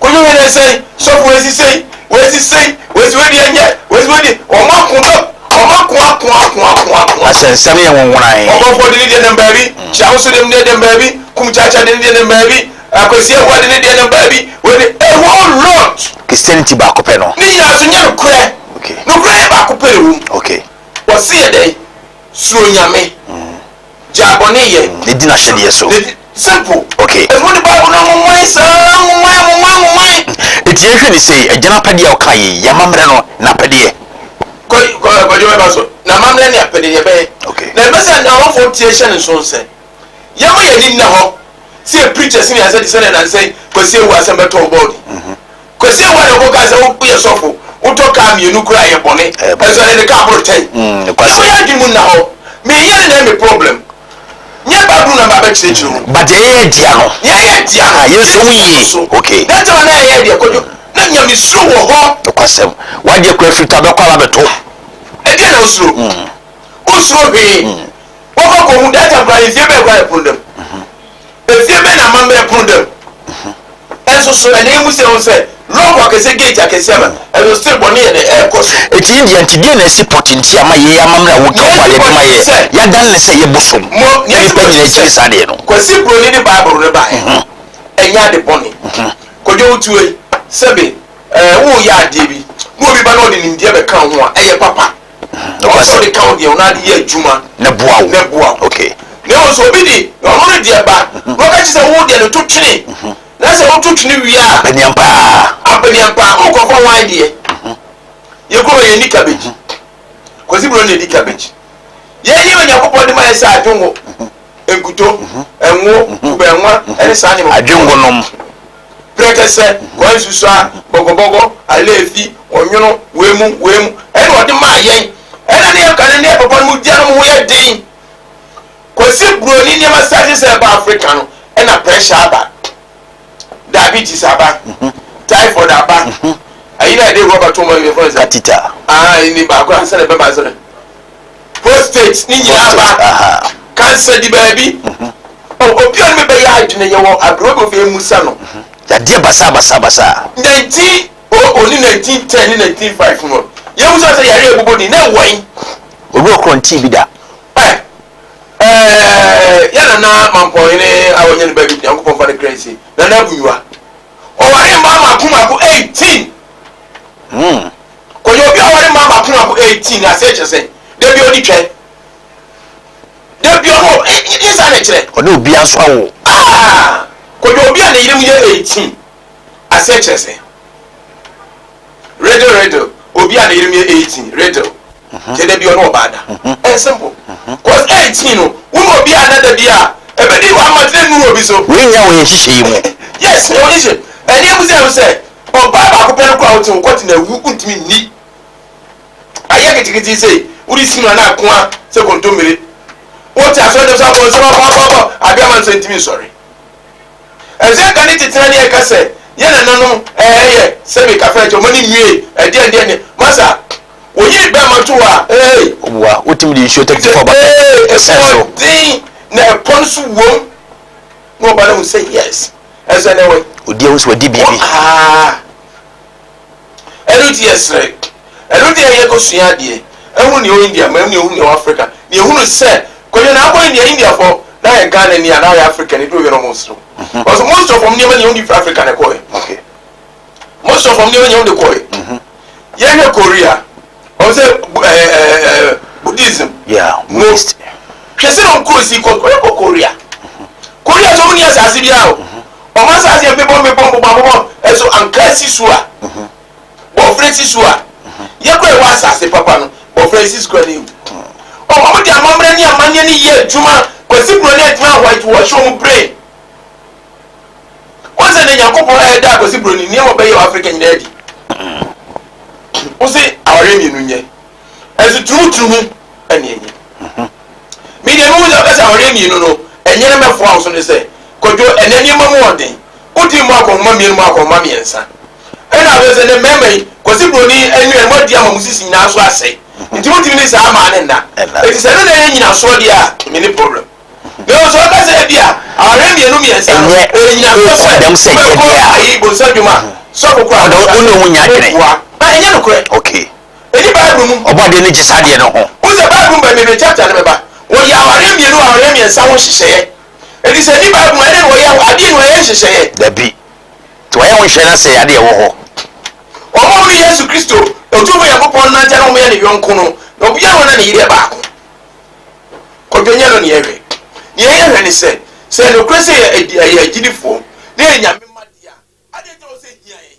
Kwadwo hwɛ dɛ sɛn, sɔfo wei si sei, wei si sei, wei si wei deɛ nyɛ, wei si wei deɛ, wɔn ako dɔ, wɔn ako ako ako ako ako. Na sɛ nsɛm yɛ nwonwonae. Ɔbɔfoɔ de ne deɛ nam baabi, Kyiawoso de ne deɛ nam baabi, Kumkyakya de ne deɛ nam baabi, Akwasi Awuah de ne deɛ nam baabi, wei de, a whole lot. Christianity baako pɛ no. Ne nyinaa nso nyɛ nokorɛ. Okay. Nokorɛ yɛ baako pɛ na ɛwɔ mu. Okay. Wɔse yɛ dɛn? Suro Nyame. Gyaa bɔne yɛ. Na di n'ahyɛdeɛ so. Na di, simple. Okay. Ɛmu ne Bible no nwoman saa, nwoman, nwoman, nwoman. Enti yɛnhwɛ no sei, Agya no apɛdeɛ a ɔkaeɛ yi, yɛn amammerɛ no, n'apɛdeɛ. Kɔ, kɔ, kɔdwo bɛba so. N'amammerɛ ne apɛdeɛ, yɛbɛyɛ. Okay. Na ɛbɛ sɛ amanfoɔ tie hyɛ ne nso sɛ, yɛma yɛn ani nna hɔ sɛ yɛ preachers ne asɛ te sɛ nea nansa yi Kwasi Awuah asɛm bɛtɔɔ bɔɔd yi. Kwasi Awuah na ɔkɔkaa sɛ woyɛ sɔfo, wotɔ kaa mmienu koraa ɛyɛ bɔne, ɛnso ɛnɛ ne kaa boro tɛn. Yɛmma yɛn adwene mu nna hɔ. Menyɛ no na ɛyɛ me problem. Nyɛ Bible na maba abɛkyerɛkyerɛ mu. But deɛ yɛyɛ dea no. Deɛ yɛyɛ dea no. Yɛnsɔ mu yie. Okay. That time a na yɛyɛ deɛ Kwadwo, na nyamesuro wɔ hɔ. Nokwasɛm. W'adeɛ koraa firi tɔ a bɛkɔ aba abɛto. Ɛdeɛn na wosuro? Wonsuro hwee. Wɔkɔ kɔhu, that time koraa efie bɛn koraa na ɛpono da mu? Efie bɛn na amammerɛ pono da mu? Ɛnso so ɛnna emu sɛ ɛho sɛ lɔɔko akɛseɛ gate akɛseɛ ama ɛnso still bɔne yɛ dɛ ɛrekɔ so. Eti India nti deɛn na asi pɔte nti ama yei amammerɛ a woka Nea ho a esi yɛde ma pɔte yɛ sɛ yɛadane no sɛ yɛ bosom mo na nea esi nnipa pɔte nyinaa sɛ gyimi saa adeɛ no. Kwasi Broni de Bible no baeɛ ɛnyɛ ade bɔne. Kwadwo wo tuo yi, sɛbe ɛɛ woreyɛ adeɛ bi na obi ba na ɔde nimdeɛ bɛka wo ho a, ɛyɛ papa. Ɔwɔ sɛ ɔde ka wo deɛ ho na ade yɛ adwuma. Na boa wo. Na boa wo. Okay. Na mmom sɛ obi de ɔno ne deɛ ba na ɔka kyerɛ sɛ wo deɛ no to twene na sɛ woto twene wie a. Abaniampa. Abaniampa wokɔfa hwan deɛ? Yɛn kurom ha yɛnni cabbage. Kwasi Buroni na ɛdi cabbage. Yɛn nneɛma Nyankopɔn de ma yɛn sɛ adwongo, nkuto, ngo, kubɛnwa ne saa nneɛma. Adwongo nom. Prɛkɛsɛ, kwansusua, bɔgɔbɔgɔ, aleefi, ɔnwono, wei mu, wei mu, ɛna ɔde maa yɛn. Ɛna ne yɛn kane ne yɛn papa no mu di ano ho yɛ den. Kwasi Buroni nneɛma starte sɛ ɛba Africa no, ɛna pressure aba, diabetes aba, typhoid aba, ayi na yɛde rɔba to mu yɛfrɛ no sɛ. Catheter. Ah, ɛni baako ansa na ɛbɛba ansa na. Prostate ne nyinaa ba. Cancer di baabi. Obi a ɔne me bɛyɛ adwene yɛwɔ aberewa bi ofi emusa no. Yadeɛ basaa basaa basaa. 1900 ne 1910 ne 1905 no yɛmusa sɛ yareɛ ɛbobɔ din na ɛwɔ he? Obi wɔ korɔ ntee bi da. Ɛ ɛɛ yɛ nana mampɔnhene a wɔnyɛ ne baabi Nyankopɔn fa ne kra nsie Nana Abunyiwa ɔware mmaa mako mako 18. Hmm. Kɔyɛ obi a ɔware mmaa mako mako 18 aseɛ kyerɛ sɛn? Da bi ɔdi twɛ. Da bi ɔno nye saa na ɛkyerɛ. Ɔne obiara nso awo. Ah! Kɔyɛ obi a ne yere mu yɛ 18 aseɛ kyerɛ sɛn? Riddle riddle obi a ne yere mu yɛ 18 riddle. Kyerɛ da bi ɔne ɔbaa da. Ɛyɛ simple. Cause 18 no wo ne obi a na da bi a ɛbɛdi one month na nnuru obi so. Wei nyɛ wɔ yɛn nhyehyɛeɛ yi mu. Yes, ɛwɔ nhyehyɛ. Ɛnneɛ mu sɛ ɛho sɛ Ɔbaa baako pɛ no koraa a wote ho kɔte na awu wontumi nni. Ayɛ ketekete sei wode si mu a na akoa sɛ kontommire. Wote asɔre dɛm sɛ abɔ nsɛm abɔ abɔ abɔ adeɛ ama no sɛ ntumi nsɔre. Ɛsɛ nka ne tetena ne ɛka sɛ yɛ nananom ɛyɛ sɛbe kafa ɛkyɛ ɔmo ani nwie ɛdeɛ ndeɛ ne masa wɔyiri bɛrima to hɔ a ee. Obua wotumi de nsuo 34 ba ɛsɛn so. Ɛpɔ den na ɛpɔ nso wom na ɔba no hu sɛ yes. Ɛsɛ ne wɛ. Odi ahu sɛ wadi biribi. Aa. Ɛno nti yɛsrɛ. Ɛno nti yɛ kɔ sua adeɛ. Ɛhu nea ɛwɔ India ma ɛhu nea ɛwɔ Africa. Nea ɛhunu sɛ kɔyɛ na akɔ India India fɔ na yɛ Ghana ni anaa yɛ Africa ni duro yɛ no ɔmo serew. Because most of wɔn nneɛma nea wɔn de firi Africa na ɛkɔɛ. Okay. Most of wɔn nneɛma nea wɔn de kɔɛ. Yɛhwɛ Korea. Wɔn sɛ ɛɛ ɛɛ Buddhism. Yeah, Buddhist. Hwɛ sɛ wɔn kuro si kɔ kɔ kɔ Korea. Korea nso wɔn ni asase biara o. Wɔn asase yɛ mmepɔ mmepɔ mbobɔ mbobɔ ɛso anka si so a. Bɔfrɛ si so a. Yɛ kɔ ɛwɔ asase papa no bɔfrɛ si so kura ne ewu. Wɔn wɔn de amammerɛ ne amanneɛ ne yɛ adwuma kwasi buroni adwuma white wash wɔn brain. Wɔn sɛ ne Nyankopɔn ɛda akwasi buroni nneɛma ɔbɛyɛ wɔ Africa nyinaa adi. Wose awareɛ mmienu nyɛ ɛnso turumu ɛne ɛnyɛ. Me deɛ mehu sɛ ɔkasa awareɛ mmienu no ɛnyɛ na mɛfoa wo so ne sɛ Kwadwo ɛnɛ nneɛma mu ɔden wotumi mmɔ akɔnhoma mmienu mu akɔnhoma mmiɛnsa ɛna afei sɛ ne mmarima yi Kwasi Buroni nnuane mo adi ama mo sisi nyinaa so asɛe nti motumi ne saa maa ne nna eti sɛ ɛno na ɛyɛ nyinasoɔ deɛ a me ne problem. Na sɛ ɔka sɛ ebi a awareɛ mmienu mmiɛnsa no Ɛnyɛ ɛyɛ nyinasoɔ sɛ wokɔ dɛm sɛ ɛnyɛ wobɛkɔ deɛ a. ayi bonsam dwom a sɔfo koraa Ɔde wo ne ɔmo nya adwene. woboa na ɛnyɛ nokorɛ. Okay. Ɛni Bible mu. Ɔbɔ adeɛ no gye saa adeɛ no ho. Wohu sɛ Bible mu baabi mede chapter no bɛba. Wɔyɛ awareɛ mmienu awareɛ mmiɛnsa ho nhyehyɛeɛ. Enti sɛ ɛni Bible mu a ɛdɛn na wɔyɛ adeɛ ni wɔyɛ nhyehyɛeɛ? Dabi. Nti wɔayɛ ho nhyehyɛeɛ na sɛ ɛyɛ adeɛ ɛwɔ hɔ. Wɔn a wɔne Yesu Kristo, Otumfoɔ Nyankopɔn nante a na wɔyɛ ne yɔnko no, na obiara wɔ na ne yere yɛ baako. Kwadwo nyɛ no nea yɛhwɛ. Nea yɛhwɛ ne sɛ, sɛ ɛyɛ nokorɛ sɛ yɛyɛ agyidifoɔ na yɛyɛ Nyame mma deɛ a, adɛn nti na ɛwɔ sɛ ɛhia yɛn?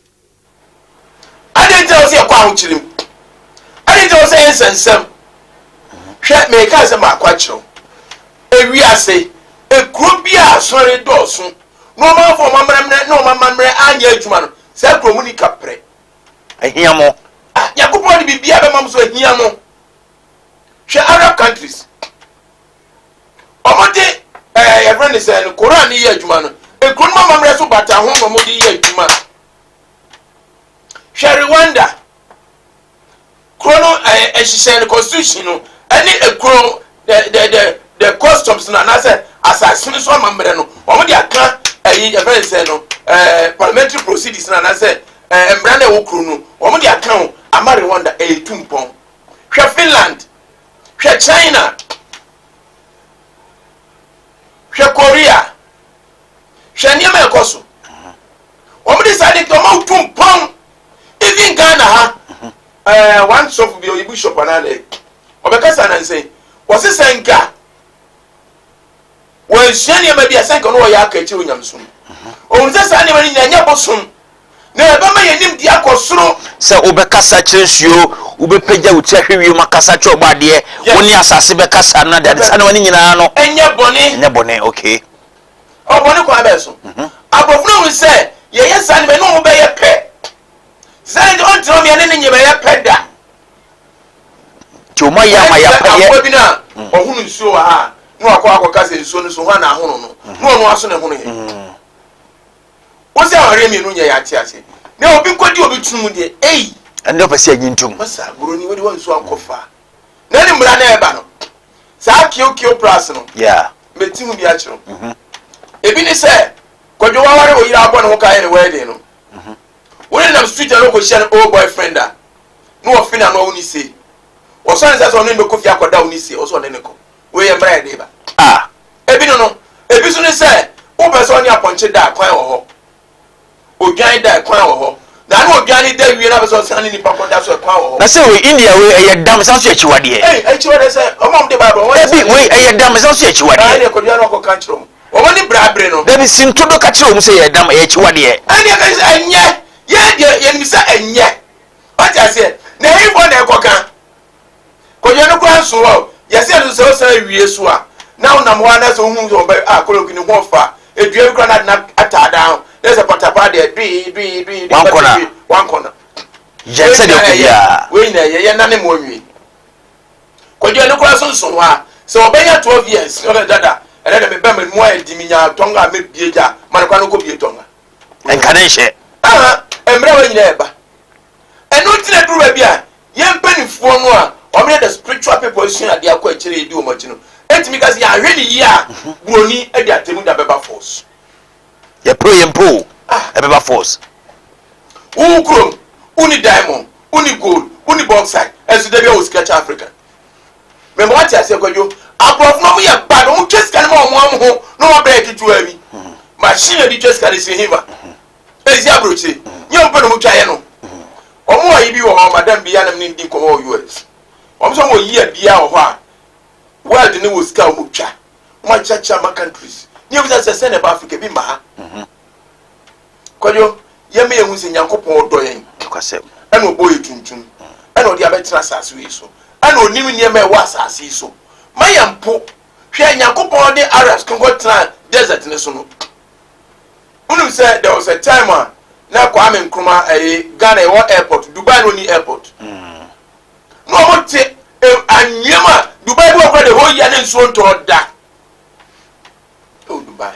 Adɛn nti na ɛwɔ sɛ yɛkɔ ahokyere mu? Adɛn nti na ɛwɔ sɛ yɛyɛ nsɛnsɛm? Hwɛ, mereka asɛm baako akyerɛ wo. Ewiase, ekuro bi a asɔre dɔɔso na wɔn amfa wɔn amammerɛ ne wɔn amammerɛ anyɛ adwuma no, saa kuro mu ni kaprɛ. Ahia mo. Ah, Nyankopɔn de biribiara bɛma mo so ahia mo. Hwɛ Arab countries. Wɔn de ɛɛ yɛfrɛ ne sɛ no Koran ne yɛ adwuma no. Ekuro no mu amammerɛ so bata ho na wɔn de yɛ adwuma. Hwɛ Rwanda. Kuro no ɛɛ ɛhyehyɛ no constitution no ɛne ekuro the the the the customs no anaasɛ asase no so amammerɛ no wɔn de aka ɛyi yɛfrɛ ne sɛ no ɛɛ parliamentary proceedings no anaasɛ ɛɛ mmara na ɛwɔ kuro no wɔn de aka ho ama Rwanda ɛyɛ tu mpɔn. Hwɛ Finland, hwɛ China, hwɛ Korea, hwɛ nneɛma a ɛkɔ so. Wɔn de saa Ɛɛ one sɔfo bi ɔyɛ bishop anaa dɛ ɔbɛkasa nansa yi wɔse sɛ nka wɔansua nneɛma bi a sɛ nka no wɔyɛ aka akyire onyamesom ohun sɛ saa nneɛma no nyinaa nyɛ bosom na ɛbɛma yɛn nimdeɛ akɔ soro. Sɛ wobɛkasa kyerɛ nsuo, wobɛpagya wo ti ahwɛ wiem akasa kyerɛ ɔbɔadeɛ, wo ne asase bɛkasa no ade ade saa nneɛma no nyinaa no. Ɛnyɛ bɔne. Ɛnyɛ bɔne, okay. Ɔwɔ bɔne kwan bɛn so? Aborɔfo no hu sɛ yɛyɛ saa nneɛma no, ne wɔn bɛyɛ pɛ. Sɛ nti ɔntena ɔmea ne ne nyɛ bɛyɛ pɛ da. Nti wɔn ayɛ ama yɛapɛ yɛ. Aboa bi no a ɔhono nsuo wɔ ha a, na wakɔ akɔka sɛ nsuo no so hwan na ahono no, na ɔno aso na ɛhono yɛ. Wo sɛ awareɛ mmienu nyɛ yɛate ase. Na obi nkɔdi obi tunu mu deɛ, ei. Ɛnde ɔpɛ sɛ yɛnye ntom. Masa, buroni wode wɔn nsuo ankɔfa. Na ne mmara na ɛba no, saa kio kio plus no, Yeah. mɛti ho bi akyerɛ wo. Ebi ne sɛ, Kwadwo waware wo yere abɔ ne ho ka ayɛ ne wedding no, Wo ne nam street a na ɔkɔhyia ne old boyfriend a, na ɔfe n'ano a wo ne sei. Ɔsɔ ne nsa sɛ ɔne no bɛkɔ fie akɔda wo ne sei, ɔsɛ ɔne no kɔ. Wei yɛ mmara a yɛde ba. Ah. Ebi no no, ebi nso ne sɛ, wopɛ sɛ ɔne apɔnkye da a, kwan wɔ hɔ. Odwan da a, kwan wɔ hɔ. Na ne odwan no da wie na apɛ sɛ ɔsan ne nipa kɔda so a, kwan wɔ hɔ. Na sɛ wei, India wei, ɛyɛ dam, san nso yɛ akyiwadeɛ. Ei, akyiwadeɛ sɛ, wɔn a wɔde Bible, wɔn ayɛ Dabi, saa. wei, ɛyɛ dam, san nso yɛ akyiwadeɛ. Ɛɛ, ɛnneɛ kɔdua na ɔkɔka nkyerɛ wɔn. Wɔn ani bere abere no. Dabi, si ntodo ka kyerɛ wɔn sɛ yɛ dam, ɛyɛ akyiwadeɛ. Ɛnneɛ ka sɛ, Ɛnyɛ! Yɛn deɛ, yɛnim sɛ ɛnyɛ. Wate aseɛ? Na ɛhefoɔ na ɛkɔka? Kɔdua no koraa nso hɔ. Yɛsɛ ɛno sɛ wosan wie so a, na wonam hɔ ara na sɛ wohu sɛ ɔbɛ a koloki ne ho ɔfa a, edua bi koraa na ade no ataadaa ho. Na sɛ patapaa deɛ, dwee, dwee, dwee, dwee, Wankɔ na. dwee, wankɔ na. Yɛ sɛdeɛ ɔpɛ biara. Wei nyinaa ɛyɛ, yɛnnane mo anwie. Kwadwo ɛno koraa so nso hɔ a sɛ ɔbɛnya 12 years ɔdɛ dada ɛnɛ dɛ meba me mu ayɛ di menya tɔnga a mɛbie gya ma no kora no kɔ bie tɔnga nka ne nhyɛ aha mmerɛ wa nyina ɛba ɛno nti na duru baabi a yɛn mpanimfoɔ no a wɔn yɛ the spiritual people asua adeɛ akɔ akyire yɛdi wɔn akyi no ɛtumi ka sɛ yɛahwɛ ne yie a buroni de atemu da bɛba force Yɛpɛ o yɛmpɛ o, ɛbɛba force. Wo wo kurom, wonni diamond, wonni gold, wonni bauxite, ɛnso da biara wɔ sika kyɛn Africa. Mema wate aseɛ Kwadwo, aborɔfo no wɔn yɛ bad, wɔn twa sika no ma wɔn wɔn ho na wɔn abrɛ yɛ ketewaa bi. Machine a yɛde twa sika no ɛsi hefa? Ɛsi aburokyire. Nyɛ wɔn pɛ na wɔn twa yɛ no. Wɔn ayi bi wɔ hɔ, madam bi a na me ne no di nkɔmmɔ wɔ US. Wɔn sɛ wɔn wɔ year biara wɔ hɔ a, world no wɔ sika a wɔn twa. Wɔn akyerɛkyerɛ ama countries. Ne yɛbisa sɛ sɛn na ɛba Africa bi mma ha. Mhm. Kwadwo, yɛma yɛhu sɛ Nyankopɔn ɔdɔ yɛn. Nokwasɛm. Ɛna ɔbɔ yɛ tuntum. Ɛna ɔde abɛtena asase wei so. Ɛna onim nneɛma ɛwɔ asase yi so. Ma yɛn mpo. Hwɛ Nyankopɔn de Arabs kankɔ tena desert ne so no. Wonim sɛ there was a time a na Kwame Nkrumah ɛyɛ Ghana ɛwɔ airport, Dubai no ni airport. Mm. Na wɔn te anwea mu a Dubai bi wɔ kora the whole year ne nsuo ntɔ da. Ɛwɔ Dubai.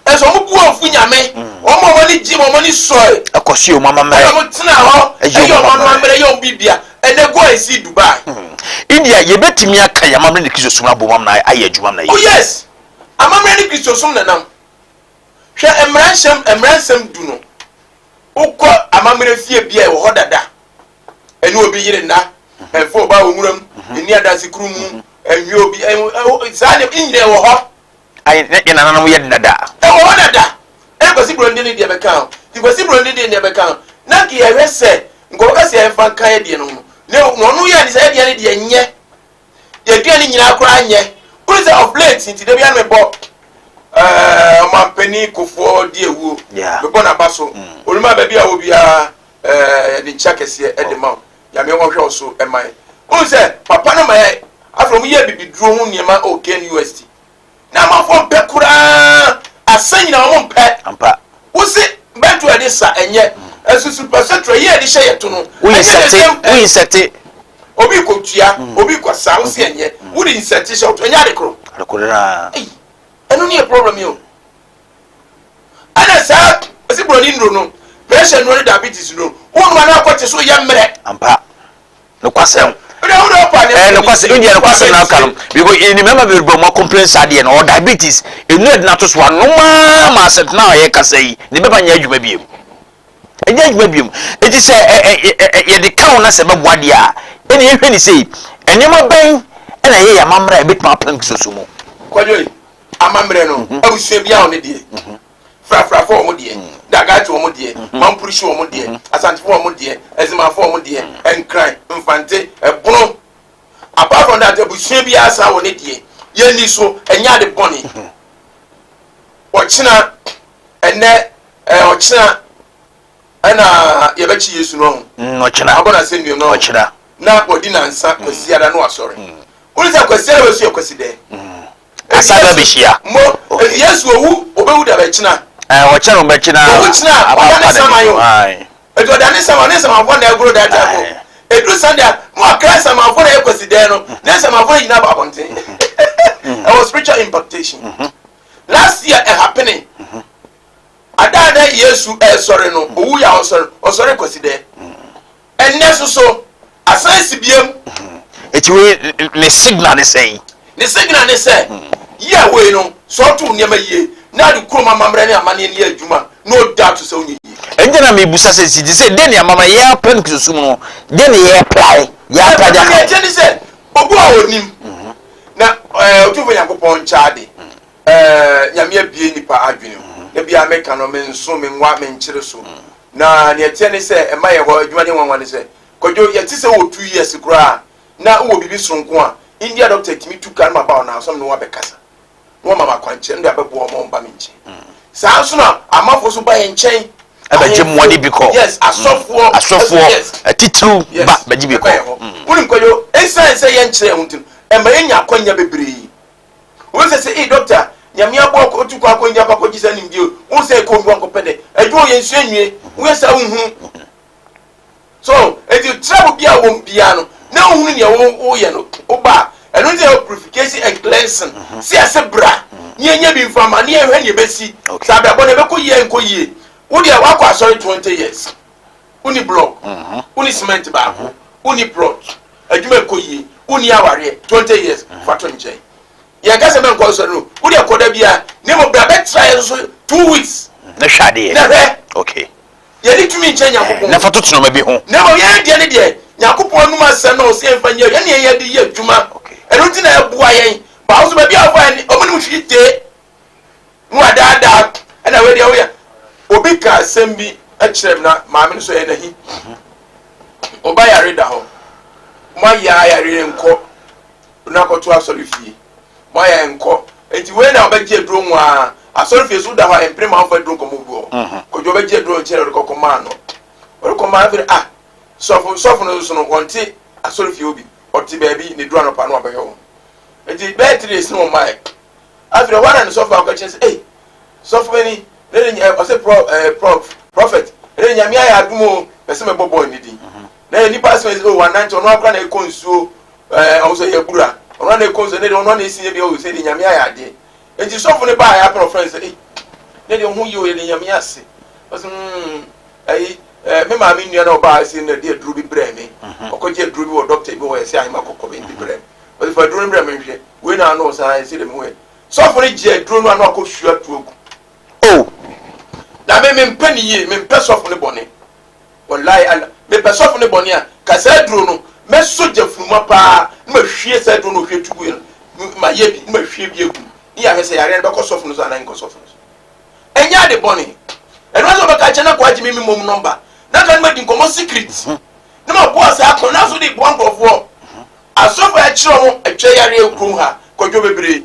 Ɛsɛ wɔn bu wɔn fu nyame. Wɔn a wɔn ani gye wɔn ani sɔe. Ɛkɔ so yɛ wɔn amammerɛ. Ɛna wɔn tena hɔ. Ɛyɛ wɔn amammerɛ yɛ wɔn bibia. Ɛnɛ go and see Dubai. India yɛbɛtumi aka yɛn amammerɛ ne Kristosom abom amena ayɛ adwuma amena yɛ. Oh yes. Amammerɛ ne Kristosom nenam. Hwɛ mmara nhyɛm mmara nsɛm du no. Wokɔ amammerɛ fie bia ɛwɔ hɔ dada. Ɛne obi yere nna, ɛmfa ɔbaa wɔ nwura mu, ɛnni adansekurum mu, ɛnhwɛ obi, saa nneɛma nyinaa ɛwɔ hɔ. Ayi ne yɛn nananom yɛ dada. Ɛwɔ hɔ dada. Ɛna Kwasi Broni ne deɛ bɛka ho. Nti Kwasi Broni deɛ deɛ bɛka ho. Na nka yɛhwɛ sɛ nka wɔka sɛ yɛmfa nka yɛ deɛ no ho no. Na ɔno yɛ ne sɛ yɛ deɛ no deɛ nyɛ. Yɛaduane nyinaa koraa nyɛ. Wohu sɛ of late nti da biara mebɔ ɛɛ ɔmampanin Kofoɔ di awuo. Mebɔ n'aba so. Mm. Onuma baabi a wɔ biara ɛɛ yɛde nkyia kɛseɛ ɛde ma wo. Nyame ɔhwɛ wo so ɛma yɛ. Wohu sɛ papa no ma yɛ afei wɔn yɛ bibiduro ho nneɛma wɔ KNUST. Na amanfoɔ mpɛ koraa asa nyinaa wɔn mpɛ. Ampa. Wose bɛnto a yɛde sa ɛnyɛ. Ɛsusu pɛsɛtra yi a yɛde hyɛ yɛ to no. Wo insɛte, wo insɛte. Obi kɔ tua, obi kɔ sa, wose ɛnyɛ. Wode insɛte hyɛ wo to, ɛnyɛ ade koro. Ade koro naa. Ei, ɛno ne yɛ problem yi o. Ɛna saa ɛsi buroni nnuro no, pressure nnuro ne diabetes nnuro, wonom a na akɔte so yɛ mmerɛ. Ampa. Nokwasɛm. Ɛɛ nokwasɛm India nokwasɛm na aka no because ɛni mɛma bebree ɔmo complain saa deɛ no ɔwɔ diabetes enu ɛde n'ato so anom aa ma asɛntena a yɛkasa yi ne bɛma nyɛ adwuma biem ɛnyɛ adwuma biem eti sɛ ɛ ɛ ɛ yɛde ka ho na sɛ ɛbɛboa deɛ a ɛna yɛhwɛ ne sei nneɛma bɛn ɛna ɛyɛ yɛn amammerɛ a ɛbɛtumi apam soso mu. Kwadwo yi amammerɛ no abusua biara wɔ ne deɛ. Frafrafo wɔn deɛ, Dagaati wɔn deɛ, Mampurisi wɔn deɛ, Asantefo wɔn deɛ, Ɛzemafo wɔn deɛ, Nkran, Mfante, Ɛbono. Apart from that, abusua biara saa wɔ ne deɛ. Yɛnni so, ɛnyɛ ade bɔne. Ɔkyena, ɛnɛ, ɛɛ ɔkyena ɛna yɛbɛkye Yesu no ho. Ɔkyena. Abɔ n'asɛnnua no ho. Ɔkyena. Na wɔdi nansa Kwasiada no asɔre. Wone sɛ Kwasiada wɔ so yɛ Kwasi dɛ. Asa da bɛhyia. Mo, eti Yesu owu, obewu da bɛkyena. Ɛɛ, ɔkyɛ no bɛkyena. Owu kyena, ɔda ne saman o. Eti ɔda ne saman, ne nsamanfoɔ na ɛgoro that time o. Eduru Sunday a, na wakra nsamanfoɔ na ɛyɛ Kwasi dɛn no, ne nsamanfoɔ no nyinaa ba abɔnten. Ɛwɔ spiritual impactation. Last year ɛhapene. Ada a na Yesu ɛresɔre no, owu yɛ a ɔsɔre, ɔsɔre Kwasi dɛn. Ɛnnɛ nso so, asan asi biam. Eti wei ne signal ne sɛn? Ne signal ne sɛ, yi a wei no, sɛ ɔto nneɛma yie na ade kurom amammerɛ ne amanneɛ no yɛ adwuma, no doubt sɛ wonyɛ yie. Ɛnti na mebusa sɛ, si te sɛ dɛn ne amammerɛ yɛ apply no Kristosom no, dɛn ne yɛ apply, yɛ apply de aka ho? Nea ɛteɛ ne sɛ, obi a ɔnim, na ɛɛ Otumfoɔ Nyankopɔn nkyɛ ade, ɛɛ Nyame abue nnipa adwene mu, da biara meka no, menso, menwa, menkyere so. Na nea ɛteɛ ne sɛ, ɛma yɛn hɔ adwuma no yɛ nwanwa ne sɛ, Kwadwo, yɛte sɛ wowɔ 2 years koraa na wowɔ biribi soronko a, India doctor tumi tu ka no ma ba wo nan so ne wo abɛkasa, na wama me akwankyerɛ no de abɛboa wo ma wɔba me nkyɛn. Saa nso na amanfoɔ nso ba yɛn nkyɛn. Ɛbɛgye mmoa de bi kɔ. Yes, asɔfoɔ. Asɔfoɔ, atitiriw ba bɛgye bi kɔ. Wonim Kwadwo, esiane sɛ yɛnkyerɛ yɛn ho nti no, ɛma yɛnya akwannya bebree. Wohu sɛ sɛ ee doctor, Nyame aboa wo otu kwan akɔ India akɔ akɔgye saa nimdeɛ o, wohu sɛ ɛkɔ obi wankɔpɛ dɛ. Adwuma o yɛnsua nwie, woyɛ saa wonhunu. So enti trouble bi a wɔm biara no, na wohunu nea woyɛ no, woba a, ɛno nti yɛ purification and cleansing. Sɛ yɛse bra, ne yɛnyɛ bi mfa ma, ne yɛnhwɛ nea ɛbɛsi. Sɛ abrabɔ no ɛbɛkɔ yie ɛnkɔ yie. Wo deɛ woakɔ asɔre 20 years, wonni block, wonni cement baako, wonni plot, adwuma ɛkɔ yie, wonni awareɛ, 20 years, fa to nkyɛn. Yɛnka sɛ mɛnkɔ nsɔre no, wo deɛ kɔ da biara, na mmom bra bɛtra yɛn so 2 weeks. Na hwɛ adeɛ. Na hwɛ. Yɛne tumi nkyɛn Nyankopɔn. Na fa toto nneɛma bi ho. Na mmom yɛn deɛ ne deɛ, Nyankopɔn anum asɛm na ɔsɛ yɛmfa nyɛ, yɛne yɛn yɛde yɛ adwuma. Ɛno nti na ɛboa yɛn. Ba wo so baabi a wɔfa yɛn, ɔmo nim hwee tee. Na wadaadaa, ɛna wei deɛ woyɛ. Obi ka asɛm bi kyerɛ me na maame no so ɛyɛ n'ahi. Ɔba yare da hɔ. Mo ayɛ ayare nkɔ. Na akɔto asɔre fie. Mo ayɛ nkɔ. Nti wei na ɔbɛgye aduro nwaa. Asɔre fie so da hɔ a mpere ma ɔmfa aduro nkɔmɔ obi hɔ. Kɔdwo ɔbɛgye aduro nkyɛn na ɔde kɔkɔ maa no. Ɔde kɔ maa afei ah sɔfo sɔfo no nso no wɔnte asɔre fie obi. Ɔte baabi ne duro anɔpa no wabɛhwɛ wɔn. Nti bɛyɛ 3 days na wɔn maa afei hɔ ara na sɔfo akɔ kyerɛ sɛ ei sɔfo bɛni ne de ɔsɛ prɔ ɛɛ prɔf prophet ne de Nyame ayɛ adum o pɛsɛ mɛbɔ bɔɔl ne din na yɛ nipa asɛm sɛ o wanante ɔno akora na ɛkɔ nsuo ɛɛ ɔmo sɛ yɛ bura ɔno na ɛkɔ nsuo ne de ɔno na esi yɛ bi o sɛ de Nyame ayɛ adeɛ nti sɔfo ne baa yɛ apɛn ɔfrɛ sɛ ei ne de ho yie o yɛ de Nyame ase ɔsɛ ɛyi ɛɛ me maame nua na ɔbaa ɛsɛ na de aduro bi brɛ me ɔkɔgye aduro bi wɔ doctor bi wɔ yɛ sɛ ahema kɔkɔ bi brɛ me ɔsɛ fa aduro no brɛ me nhwɛ wei na ano saa ɛsɛ de me ho yɛ sɔfo no gye aduro no ano akɔ sua tuo gu. Oh. Na me mempɛ ne yie, mempɛ sɔfo no bɔne. Wallahi Allah, mepɛ sɔfo no bɔne a, ka saa aduro no, mɛsɔ gya funuma paa na mahwie saa aduro no ohwie tu guiɛ no, mayɛ bi na mahwie bi agu mu, ne yɛahwɛ sɛ yareɛ no bɛkɔ sɔfo no so anaa ɛnkɔ sɔfo no so. Ɛnyɛ ade bɔne. Ɛno ara sɛ wɔbɛka akyerɛ na kɔ agye me me mom nɔmba, na ka no madi nkɔmmɔ secret, na maboa saa kɔn, na nso de boa nkurɔfoɔ. Asɔfo a ɛkyerɛ wɔn ɛtwɛ yareɛ kurom ha, kwadwo bebree,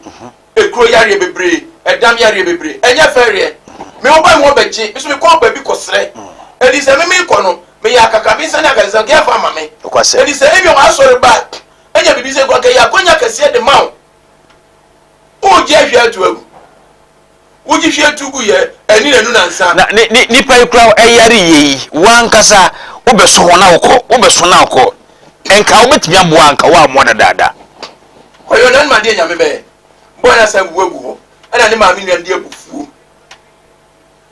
ekuro yareɛ bebree, ɛdam yareɛ bebree, ɛnyɛ fɛreɛ. Me wo ba me wɔ bɛgye, me so me kɔ baabi kɔ srɛ. Edi sɛ me me kɔ no, me yɛ akaka, me nsa ne akaka sɛ nka ɛfa ama me. Edi sɛ ebi wɔn asɔre ba, enya bibi sɛ nka yɛ akonya kɛseɛ de ma wo. Wogye ahwie ato agu. Wogye hwie to gu yɛ ɛni na nu na nsa. Na ne ne nipa yi kura ɛyare yie yi, wankasa wobɛso ho na wokɔ, wobɛso na wokɔ. Nka wobɛtumi aboa nka woammoa dadaada. Kɔyɔ na ne ma deɛ Nyame bɛyɛ. Boy no asan wu agu hɔ ɛna ne maame nua no de abufuo.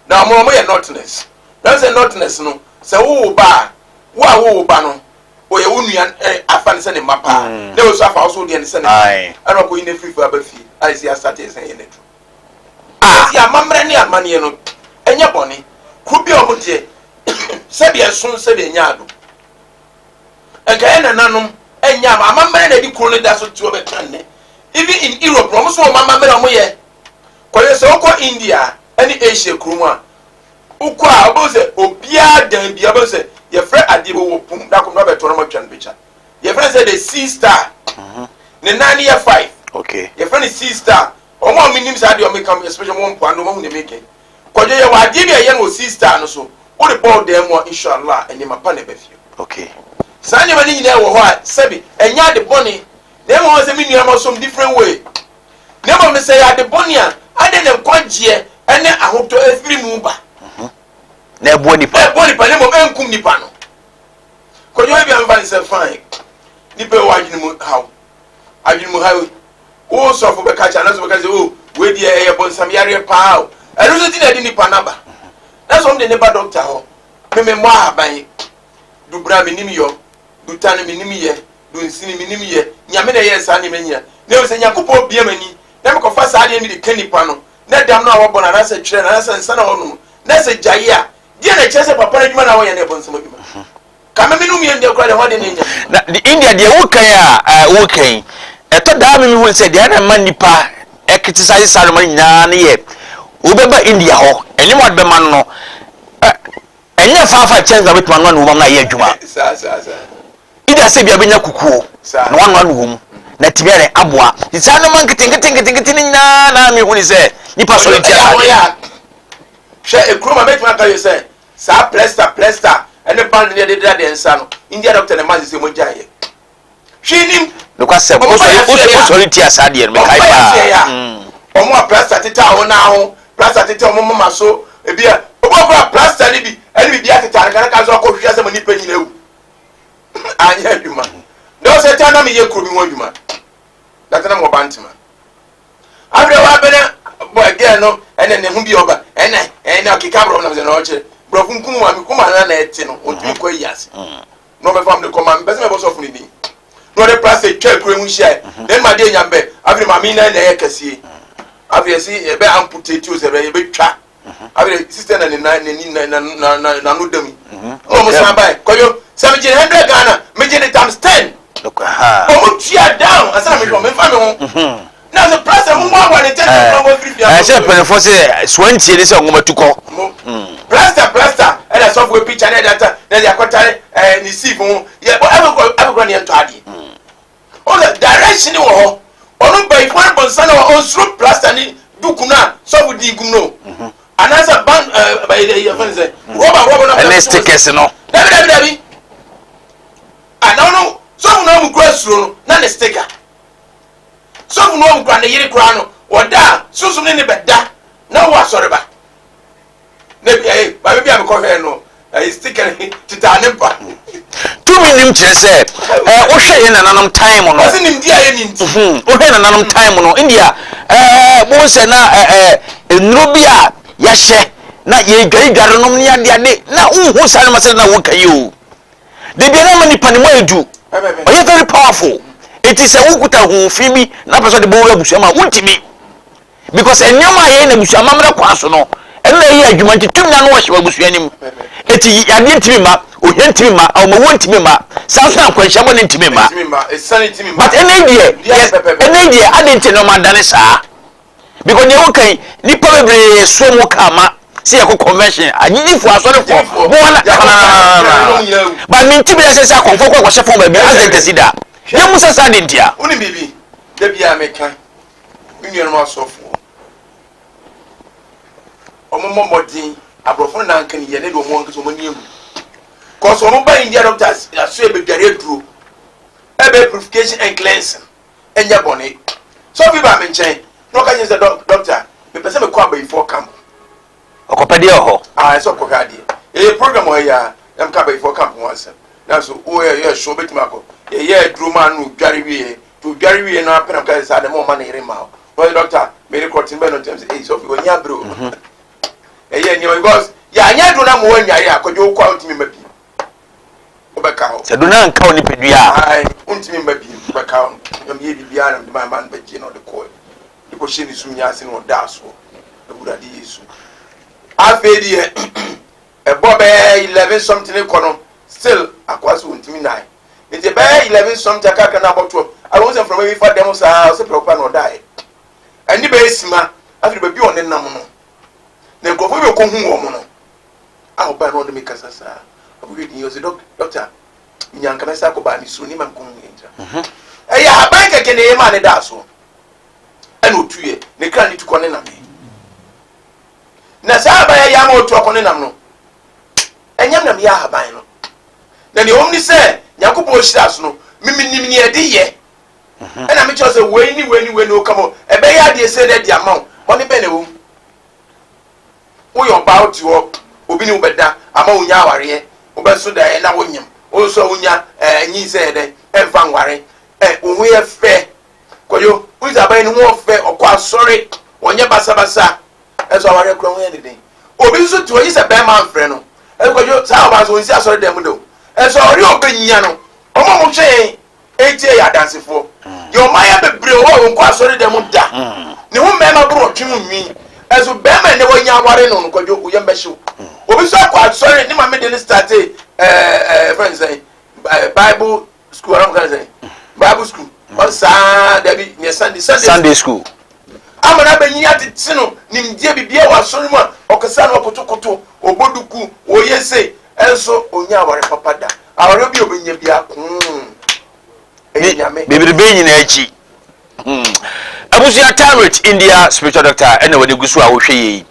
Na ɔmo ɔmo yɛ notness. Na sɛ notness no sɛ wo wo ba a, wo a wo wo ba no ɔyɛ wo nua ɛ afa no sɛ ne mma paa. Na wo nso afa wo so deɛ no sɛ ne mma. Ɛna ɔkɔyi no afiri fie aba fie a ɛsi asate ɛsɛn yɛ n'aduro. Enti amammerɛ ne amanneɛ no ɛnyɛ bɔne. Kuro bi a ɔmo deɛ sɛdeɛ ɛso sɛdeɛ ɛnyɛ ado. Nka yɛn nananom nyɛ ama amammerɛ na ɛde kuro no da so te ɔbɛka nnɛ. Even in Europe no, wɔn nso wɔn amammerɛ wɔn yɛ. Kɔyɛ sɛ wokɔ India a, ne Asia kurom a, wokɔ a wobɛhu sɛ obiara dan biara wobɛhu sɛ yɛfrɛ adeɛ bi wɔ pum da kɔm na wabɛtɔ na wɔatwa no picture. Yɛfrɛ no sɛ the sea star. Ne nan no yɛ five. Okay. Yɛfrɛ no sea star. Wɔn a wɔnim saa adeɛ a wɔka especially wɔn mpoano wɔn ahu deɛ meka yi. Kwadwo yɛwɔ adeɛ bi a yɛyɛ no wɔ sea star no so. Wode bɔ wo dan mu a inshallah nneɛma pa na ɛba fie. Okay. Saa nneɛma no nyinaa wɔ hɔ a sɛbi ɛnyɛ ade bɔne na mmom sɛ me nua ma som different way. Na mmom no sɛ ɛyɛ ade bɔne a adɛn na nkwagyeɛ ne ahotɔ ɛfiri mu ba? Na ɛboa nipa. Ɛboa nipa na mmom ɛnkum nipa no. Kwadwo ebi a mfa ne sɛ fine nipa ɛwɔ adwene mu haw adwene mu haw yi wo sɔfo bɛka kyɛ anaasɛ bɛka sɛ o oh, wei deɛ ɛyɛ bonsam yareɛ paa o ɛno nso ti na ɛde nipa no aba na sɛ ɔmo de ne ba dɔkta hɔ meme mmɔ ahaban dubra menim yɔ dutane menim yɛ dunsini menim yɛ nyame na ɛyɛ saa nneɛma nyina na ɛwɔ sɛ nyankopɔn bia m'ani na mekɔfa saa adeɛ no de ka nipa no na dam no a wɔbɔ no anaasɛ twerɛ no anaasɛ nsa na wɔnom na sɛ gyae a Deɛ na ɛkyerɛ sɛ papa no adwuma na wɔyɛ no yɛ bonsam adwuma. Ka me menom yɛn deɛ koraa deɛ ho adeɛ na ɛnya. Na de India deɛ woka yi a woka yi ɛtɔ daa me mehu sɛ deɛ na ɛma nnipa criticize saa nneɛma no nyinaa no yɛ wobɛba India hɔ ɛnneɛma wɔde bɛma no no ɛnyɛ faafa kyɛnse na wobɛtumi anoa no wɔ mu na ayɛ adwuma. Saa saa saa. Either sɛ bia bɛnya kukuo na wanoa no wɔ mu na atumi ayɛ aboa. Nti saa nneɛma nketenkete nketenkete no nyinaa na mehu ne sɛ nipa sɔre tia saa adeɛ. Hwɛ ekurom a mɛtumi aka yɛ sɛ saa plɛsta plɛsta ɛne band ne yɛde deda deɛ nsa no India doctor na ɛma sɛ sɛ mo gya yɛ. Hwee nim. Nokwasɛm wosɔre tia saa adeɛ no mekae paa. Wɔn a plasta teta wɔn nan ho plasta teta wɔn moma so ebi a obi akora plasta ne bi ɛne biribi ateta no kanaka nso akɔ hwehwɛ sɛ mo nipa nyina awu. anyɛ adwuma na ɔsɛ ta na meyɛ kuro bi ho adwuma na tena mo ɔba ntoma afei wa bɛnɛ bɔ gɛɛ no ɛnɛ ne ho bi ɔba ɛnɛ ɛnɛ ɔkeka borɔfo na sɛ na ɔkyerɛ borɔfo nkum wa me kum ana na ɛte no ɔntumi nkɔ ayi ase na ɔbɛfa me de kɔ ma mepɛ sɛ mɛbɔ sɔfo no din na ɔde plasta twa kuro ho hyia na ɛma deɛ nyam bɛ afei maame na na ɛyɛ kɛseɛ afei ɛsi ɛbɛ amputate o sɛ ɛbɛ yɛbɛtwa Afei sister na ne nan n'ani na na na na n'ano da mu. Ɛna wɔn san bae. Kwadwo sɛ megye ne hundred Ghana megye ne times ten. Wɔn tua down ansa na mehwɛ wɔn mfa me ho. Na sɛ plaster mo mmoaboa ne ntɛntɛm na wɔn firi fia. Ɛsɛ mpanyinfoɔ sɛ soantie ne sɛ nwoma tu kɔ. Plaster plaster ɛna sɔfo picture na ɛde ata na ɛde akɔtare ɛɛ ne sieve ho yɛ ɛbɛkɔ ɛbɛkɔ ne yɛn tɔ adeɛ. Ɔno direction wɔ hɔ. Ɔno bayifoɔ no bɔnsa na ɔnsuro plaster ne duku no a sɔfo di gum no. Mhm. Anaasɛ ban ɛɛ ɛɛ yɛ fɛn sɛ rɔba rɔba na. Ɛne stickers no. Dabi dabi dabi. Ana ɔno sɔfo na ɔmu kura suro no na ne sticker. Sɔfo na ɔmu kura ne yere kura no ɔda a sunsun ne ne bɛda na wɔ asɔreba. Na bi ɛyɛ maame bi a mekɔhwɛɛ no ɛyɛ sticker tetaa ne mpa. Tumi nim kyerɛ sɛ ɛɛ wohwɛ yɛn nananom time no. Ɔsi nimdeɛ a yɛ ni nti. Mhm, wohwɛ nananom time no India ɛɛ mo sɛ na ɛɛ nnuro bi a yɛahyɛ na yɛdwaredware nom ne ade ade na wohu saa nneɛma sɛ na woka yi o. Dabi na ama nipa ne mu ayɛ du. Ɔyɛ very powerful. Eti sɛ wokuta ho fi bi na pɛ sɛ ɔde bɔ wura abusua ma wontumi. Because nneɛma a yɛyɛ no abusua amammerɛ kwan so no, ɛno na ɛyɛ adwuma nti tumi no ano ɔhyɛ wɔ abusua no mu. Eti yadeɛ ntumi mma, ohia ntumi mma, awomawuo ntumi mma, saa nso na nkwanhyia bɔne ntumi mma. But ɛnɛ yi deɛ, ɛnɛ yi deɛ adɛn nti na nneɛma adane saa? Because deɛ woka yi, nnipa bebree soa mu kaa ma sɛ yɛkɔ convention, agyidifoɔ, asɔrefoɔ, mo na kananana. But mente bi da sɛ sɛ akɔmfoɔ kɔ akɔhyɛ fam baabi accident asi da. Yɛmmu sɛ saa de ntia. Wonim biribi? Da biara meka. Me nuanom asɔfoɔ, wɔmmɔ mmɔden, aborɔfo no nanka ne yɛ ne de wɔn ankasa wɔn ani ahu. Kɔsɔ wɔn ba India doctors aso ɛbɛdware aduro, ɛbɛ purification and cleansing, ɛnyɛ bɔne. Sɔfo bi baa me nkyɛn na ɔka kyerɛ sɛ doctor, mepɛ sɛ mekɔ abayifoɔ camp. Ɔkɔpɛ deɛ wɔ hɔ. Ah, ɛsɛ ɔkɔhwɛ adeɛ. Yɛyɛ program wɔ ha yi ara, na meka abayifoɔ camp ho asɛm. Nanso, woyɛ yɛ so wobɛtumi akɔ. Yɛyɛ aduro maa no dware wieɛ. Nti odware wie no ara pɛ na meka sɛ saa de mo mma ne yere mma hɔ. Na ɔsɛ dɔkta me yere kɔ tene bɛn no ntɛm sɛ ei sɔfo w'ani abere o. Mhm. Ɛyɛ nneɛma because yɛanyɛ aduro no ama woanware a kwadwo wokɔ a wontumi mma bio. Wobɛka hɔ. Sɛ aduro no anka wo nipadua a. Ae wontumi mma bio wobɛka hɔ. Na meyɛ biribiara na mede maa ma no bɛgye na ɔde kɔɛ. De kɔhyɛ ne sum ase na ɔdaa soɔ. Awurade Yesu. Afei deɛ ɛbɔ bɛyɛ 11 something kɔ no still akoa so wɔntumi nnae. Nti ɛbɛyɛ 11 something akakra na abɔ 12. Afei wohu sɛ mframa bi fa dɛm saa ɔsɛ prɛko pɛ na ɔdaeɛ. Ɛne bɛyɛ sima afei baabi a ɔnenam no. Na nkurɔfoɔ bi ɔkɔhu wɔn no a ɔbaa no ɔne me kasa saa, ɔbɛhwɛ din ɔsɛ dɔkta menya nka mɛsa akɔ baa mesuro ne ma nkɔhu yɛ nkyira. Ɛyɛ ahaban kɛkɛ na ɛyɛ maa ne daa soɔ ɛna ɔtuiɛ ne kra ne tu kɔ ne nam. Na saa ahaban yɛ ama ɔtu akɔ ne nam no, ɛnyɛ nam yɛ ahaban no. Na deɛ wɔm ne sɛ Nyankopɔn hyira so no, memenim nea ɛde yɛ. Ɛna mekyerɛ sɛ wei ne wei ne wei ne woka mu ɛbɛyɛ adeɛ sɛ dɛ de ama wo. Bɔne bɛn na ɛwɔ mu? Woyɛ ɔbaa wote hɔ, obi ne wo bɛda ama wonya awareɛ, wobɛso daeɛ na wonyem, wo nso a wonya ɛɛ nyinsɛn yɛ dɛn ɛmfa nware, ɛ wo ho yɛ fɛ. Kwadwo, wohu sɛ aban no ho ɔfɛ, ɔkɔ asɔre, ɔnyɛ basabasa, ɛnso awareɛ kora ho yɛ ne den. Obi nso te hɔ gye sɛ bɛrima amfrɛ no. Ɛnso Kwadwo, saa ɔbaa nso ɔnsi asɔre dan mu da o. Ɛnso awareɛ a ɔbɛnya no, wɔn a wɔhwɛ yɛn Enti yɛyɛ adansefoɔ. Yɛn ɔman bebree wɔ hɔ a wɔnkɔ asɔredan mu da. Ne ho mmarima boro ɔtwe ho nwi. Ɛnso barima a nnɛ wanya aware no no, Kwadwo, wo yam bɛhye wo. Obi nso akɔ asɔre, ne maame de no starte ɛɛ ɛɛ fɛn sɛn, Bible school, anam kan sɛn, Bible school. Ɔsaa dabi, neɛ Sunday, Sunday, Sunday school. Ama no abɛnyin atete no nimdeɛ biribiara wɔ asɔre mu a ɔkasa no ɔkotokoto, ɔbɔ duku, ɔyɛ sei, ɛnso ɔnya aware papa da. Awareɛ bi a ɔbɛnya biara koo ɛyɛ Nyame. Bebrebe nyinaa akyi. Hmm. Abusua Time with India Spiritual Doctor ɛna wɔde gu so a wohwɛ yɛ yi.